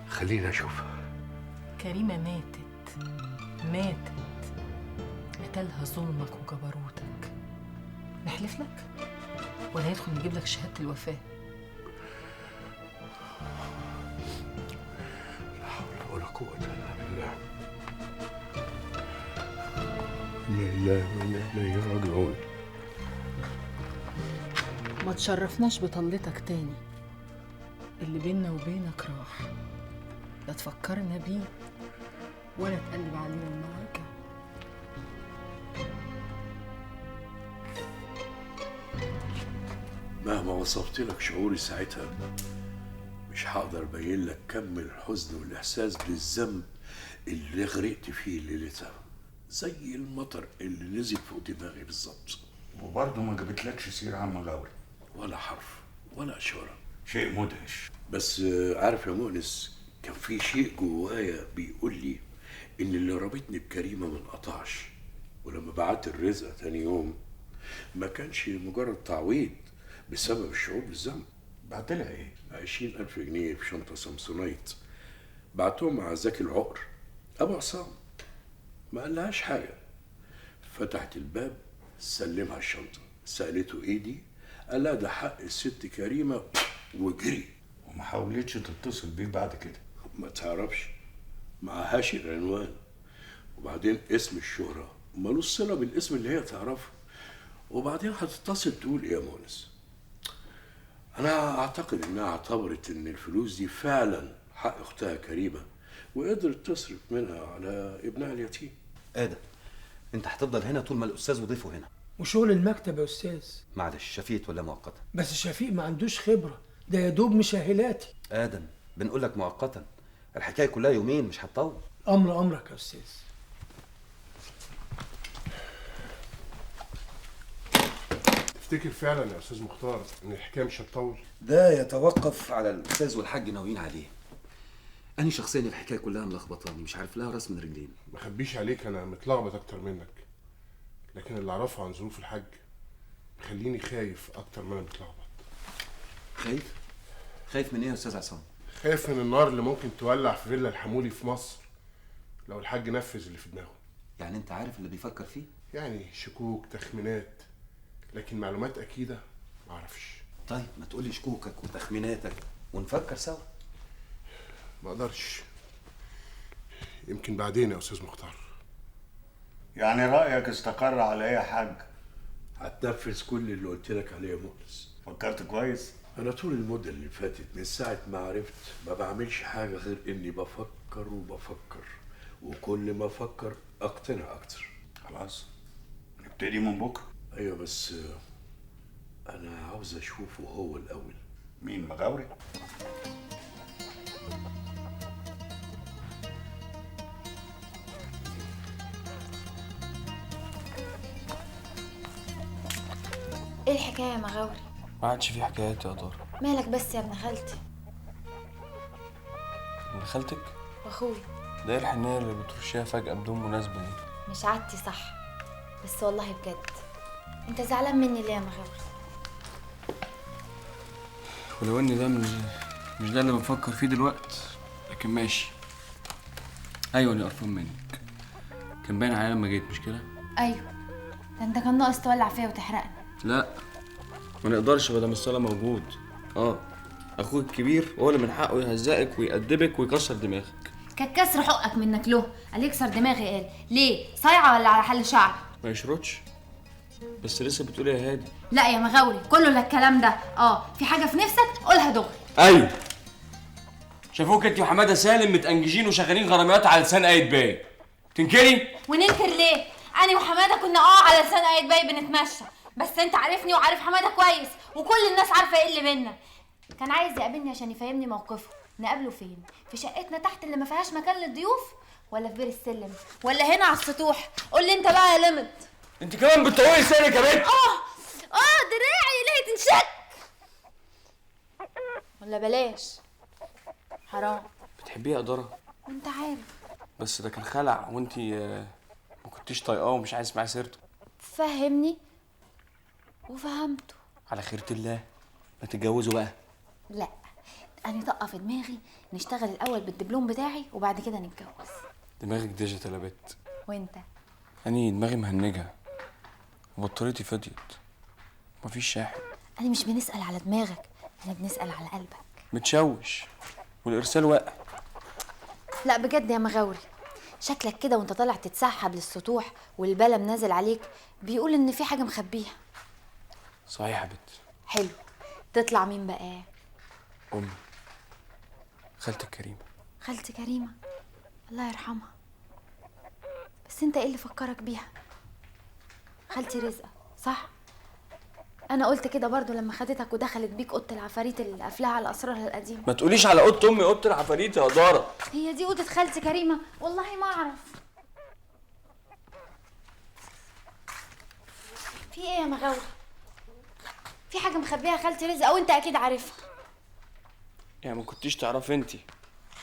خليني اشوفها. كريمة ماتت، ماتت، قتلها ظلمك وجبروتك. نحلف لك ولا يدخل نجيب لك شهادة الوفاة؟ لا حول ولا قوة إلا بالله. إنا لله وإنا إليه راجعون. ما تشرفناش بطلتك تاني، اللي بينا وبينك راح، لا تفكرنا بيه ولا تقلب علينا المواجع. مهما وصفت لك شعوري ساعتها مش هقدر ابين لك كم الحزن والاحساس بالذنب اللي غرقت فيه ليلتها، زي المطر اللي نزل فوق دماغي بالظبط. وبرضه ما جابتلكش سيره عم غاوري؟ ولا حرف ولا اشارة. شيء مدهش. بس عارف يا مؤنس، كان في شيء جوايا بيقول لي ان اللي رابطني بكريمه ما انقطعش، ولما بعت الرزقه تاني يوم ما كانش مجرد تعويض بسبب الشعور بالذنب. بعت لها ايه؟ 20,000 جنيه في شنطه سامسونايت، بعتهم مع زكي العقر ابو عصام. ما قالهاش حاجة. فتحت الباب سلمها الشنطة، سالته ايه دي؟ قال لها ده حق الست كريمة، وجري. وما حاولتش تتصل بيه بعد كده؟ ما تعرفش، معهاش العنوان، وبعدين اسم الشهرة مالوش صلة بالاسم اللي هي تعرفه. وبعدين هتتصل تقول ايه يا مؤنس؟ انا اعتقد انها اعتبرت ان الفلوس دي فعلا حق اختها كريمة، وقدرت تصرف منها على ابنها اليتيم. ادم، انت هتفضل هنا طول ما الاستاذ وضيفه هنا. وشغل المكتب يا استاذ؟ معلش، شفيق ولا مؤقتا؟ بس شفيق ما عندوش خبره، ده يا دوب مشاهلاتي. ادم، بنقول لك مؤقتا، الحكاية كلها يومين مش هتطول. امر امرك يا استاذ. تفتكر فعلا يا استاذ مختار ان الحكاية مش هتطول؟ ده يتوقف على الاستاذ والحاج ناويين عليه. انا شخصيا الحكاية كلها ملخبطاني، مش عارف لها راس من رجلين. ما اخبيش عليك، انا متلخبط اكتر منك، لكن اللي اعرفه عن ظروف الحاج مخليني خايف اكتر ما انا متلخبط. خايف؟ خايف من ايه يا استاذ عصام؟ خايف من النار اللي ممكن تولع في فيلا الحمولي في مصر لو الحاج نفذ اللي في دماغه. يعني انت عارف اللي بيفكر فيه؟ يعني شكوك، تخمينات، لكن معلومات اكيدة ما اعرفش. طيب ما تقولي شكوكك وتخميناتك ونفكر سوا. ما اقدرش، يمكن بعدين يا استاذ مختار. يعني رايك استقر على ايه يا حاج؟ هتنفذ كل اللي قلت لك عليه يا مؤنس. فكرت كويس؟ انا طول المدة اللي فاتت من ساعة ما عرفت ما بعملش حاجة غير اني بفكر وبفكر، وكل ما افكر اقتنع اكتر. خلاص نبتدي من بكره. ايوه بس انا عاوز اشوفه هو الاول. مين، مغاوري؟ ايه الحكاية يا مغاوري؟ ما عادش في حكايات يا دار. مالك بس يا ابن خالتي؟ ابن خالتك؟ واخوي. ده ايه الحنيه اللي بترشيها فجأة بدون مناسبة دي؟ مش عادتي صح، بس والله بجد انت زعلان مني ليه يا مغاوري؟ ولو ان ده مش ده اللي بفكر فيه دلوقتي، لكن ماشي. ايوه انا قرفان منك، كان باين عليا لما جيت مش كده؟ ايوه، ده انت كان ناقص تولع فيا وتحرقني. لا ما نقدرش بدل ما الصاله موجود. اخوك الكبير هو اللي من حقه يهزقك ويأدبك ويكسر دماغك. كان كسر حقك منك له، قال يكسر دماغي. قال ليه؟ صايعه ولا على حل شعر؟ ما يشرطش، بس لسه بتقولي يا هادي. لا يا مغاوري كله لا الكلام ده. في حاجة في نفسك قولها دغري. ايوه، شافوك انت وحماده سالم متأنججين وشغالين غراميات على لسان آية باي. تنكري؟ وننكر ليه؟ انا وحماده كنا على لسان آية باي بنتمشى، بس انت عارفني وعارف حمادة كويس وكل الناس عارفه ايه اللي بينا. كان عايز يقابلني عشان يفهمني موقفه. نقابله فين؟ في شقتنا تحت اللي ما فيهاش مكان للضيوف، ولا في بير السلم، ولا هنا على السطوح؟ قول لي انت بقى يا لمت. انت كمان بتطولي لسانك يا بنت. دراعي ليه تنشك؟ ولا بلاش حرام. بتحبيه يا قدره؟ وانت عارف. بس ده كان خلع وانت ما كنتيش طايقاه ومش عايز معاه سيرته. فهمني وفهمته. على خيرة الله. ما تتجوزوا بقى. لا انا طاقة في دماغي نشتغل الاول بالدبلوم بتاعي وبعد كده نتجوز. دماغك digital يا بت. وانت؟ انا دماغي مهنجه وبطاريتي فضيت مفيش شاحن. انا مش بنسال على دماغك، انا بنسال على قلبك. متشوش والارسال واقع. لا بجد يا مغاوري، شكلك كده وانت طالع تتسحب للسطوح والبلم نازل عليك بيقول ان في حاجة مخبيها. صحيح يا بت. حلو، تطلع مين بقى؟ امي، خالتك كريمة. خالتي كريمة الله يرحمها. بس انت ايه اللي فكرك بيها؟ خالتي رزقه صح؟ انا قلت كده برضو لما خدتك ودخلت بيك اوضة العفاريت اللي قافلاها على اسرارها القديمة. ما تقوليش على اوضة امي اوضة العفاريت يا دارة. هي دي اوضة خالتي كريمة؟ والله ما اعرف. في ايه يا مغاوري؟ في حاجة مخبيها خالتي رزقه وانت اكيد عارفها. يعني ما كنتيش تعرفي انت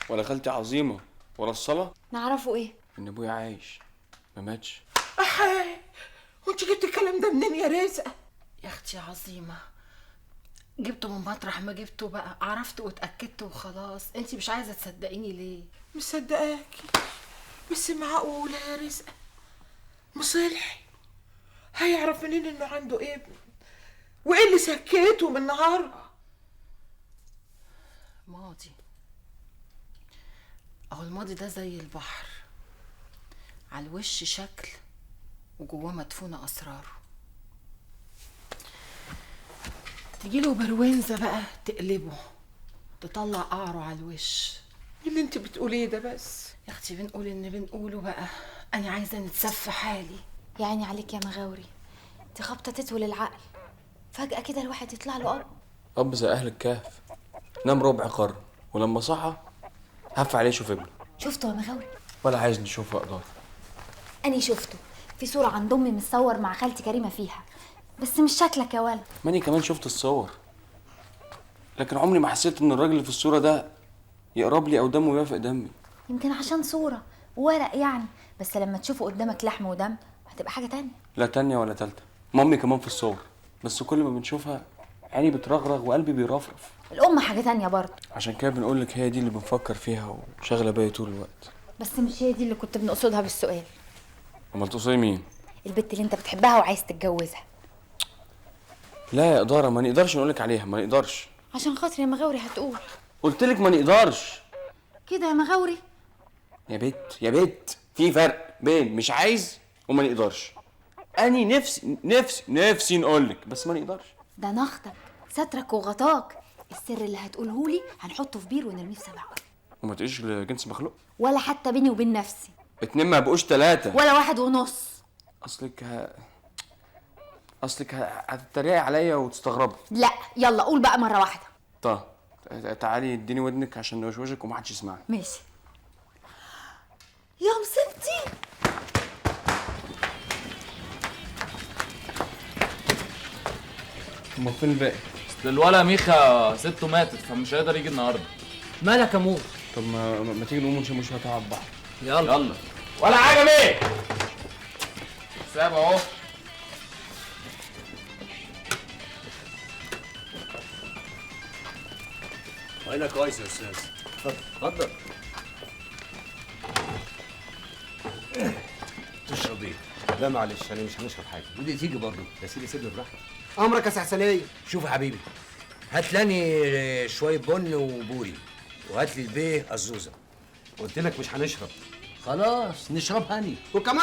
ولا خالتي عظيمة ولا الصلاة؟ نعرفه ايه؟ ان ابويا عايش ما ماتش. احي، وانت جبت الكلام ده منين يا رزقه؟ يا اختي عظيمة جبته من مطرح ما جبته بقى، عرفت واتاكدت وخلاص. انت مش عايزه تصدقيني ليه؟ مصدقاكي، بس معقولة يا رزقه مصلحي هيعرف منين انه عنده ابن؟ وايه اللي سكته من النهارده؟ ماضي، اهو الماضي ده زي البحر، على الوش شكل وجواه مدفونة اسراره. تجيله بروينزة بقى تقلبه، تطلع قعره على الوش. ايه اللي انت بتقوليه ده بس؟ يا اختي بنقول ان بنقوله بقى. انا عايزه نتسف حالي. يا عيني عليك يا مغاوري، دي خبطه تتول العقل. فجأة كده الواحد يطلع له اب. اب زي اهل الكهف، نام ربع قرن ولما صحى هف عليه شوف ابنه. شفته يا مغاوري؟ ولا عايز نشوفه يا قدر. أنا شفته في صورة عند أمي متصور مع خالتي كريمة فيها، بس مش شكلك يا ولد. ماني كمان شفت الصور، لكن عمري ما حسيت إن الراجل اللي في الصورة ده يقرب لي أو دمه يوافق دمي. يمكن عشان صورة ورق يعني، بس لما تشوفه قدامك لحم ودم هتبقى حاجة تانية. لا تانية ولا تالتة، مامي كمان في الصور، بس كل ما بنشوفها عيني بترغرغ وقلبي بيرفرف. الأم حاجة تانية برضه. عشان كده بنقول لك هي دي اللي بنفكر فيها وشاغلة بالي طول الوقت. بس مش هي دي اللي كنت بنقصدها بالسؤال. أمال تقصدي مين؟ البت اللي أنت بتحبها وعايز تتجوزها. لا يا إدارة ما نقدرش نقولك عليها، ما نقدرش. عشان خاطري يا مغاوري هتقول. قلت لك ما نقدرش. كده يا مغاوري؟ يا بت يا بت، في فرق بين مش عايز وما نقدرش. أني نفسي نفسي نفسي نقولك بس ما نقدرش. ده نخطك سترك وغطاك، السر اللي هتقوله لي هنحطه في بير ونرميه في 7 أرض. وما تقوليش لجنس مخلوق؟ ولا حتى بيني وبين نفسي. 2 ما بقوش 3. ولا 1.5. اصلك هتتريقي عليا وتستغربي. لا يلا قول بقى مرة واحدة. طب تعالي اديني ودنك عشان نوشوشك ومحدش يسمعني. ماشي. يا مصيبتي. امال فين الباقي؟ اصل الولا ميخا ستة ماتت فمش هيقدر يجي النهارده. مالك يا مو؟ طب ما تيجي نقوم ونشم شوية على البحر. يلا يلا. ولا حاجة بيه. ساب اهو. هنا كويس يا استاذ. اتفضل اتفضل. لا معلش انا مش هنشرب حاجة. ودي تيجي برضه. يا سيدي سيبني براحتي. امرك يا سعسليه. شوف يا حبيبي، هات لاني شوية بن وبوري، وهات لي البيه الزوزه. قلت لك مش هنشرب. خلاص نشرب هني. وكمان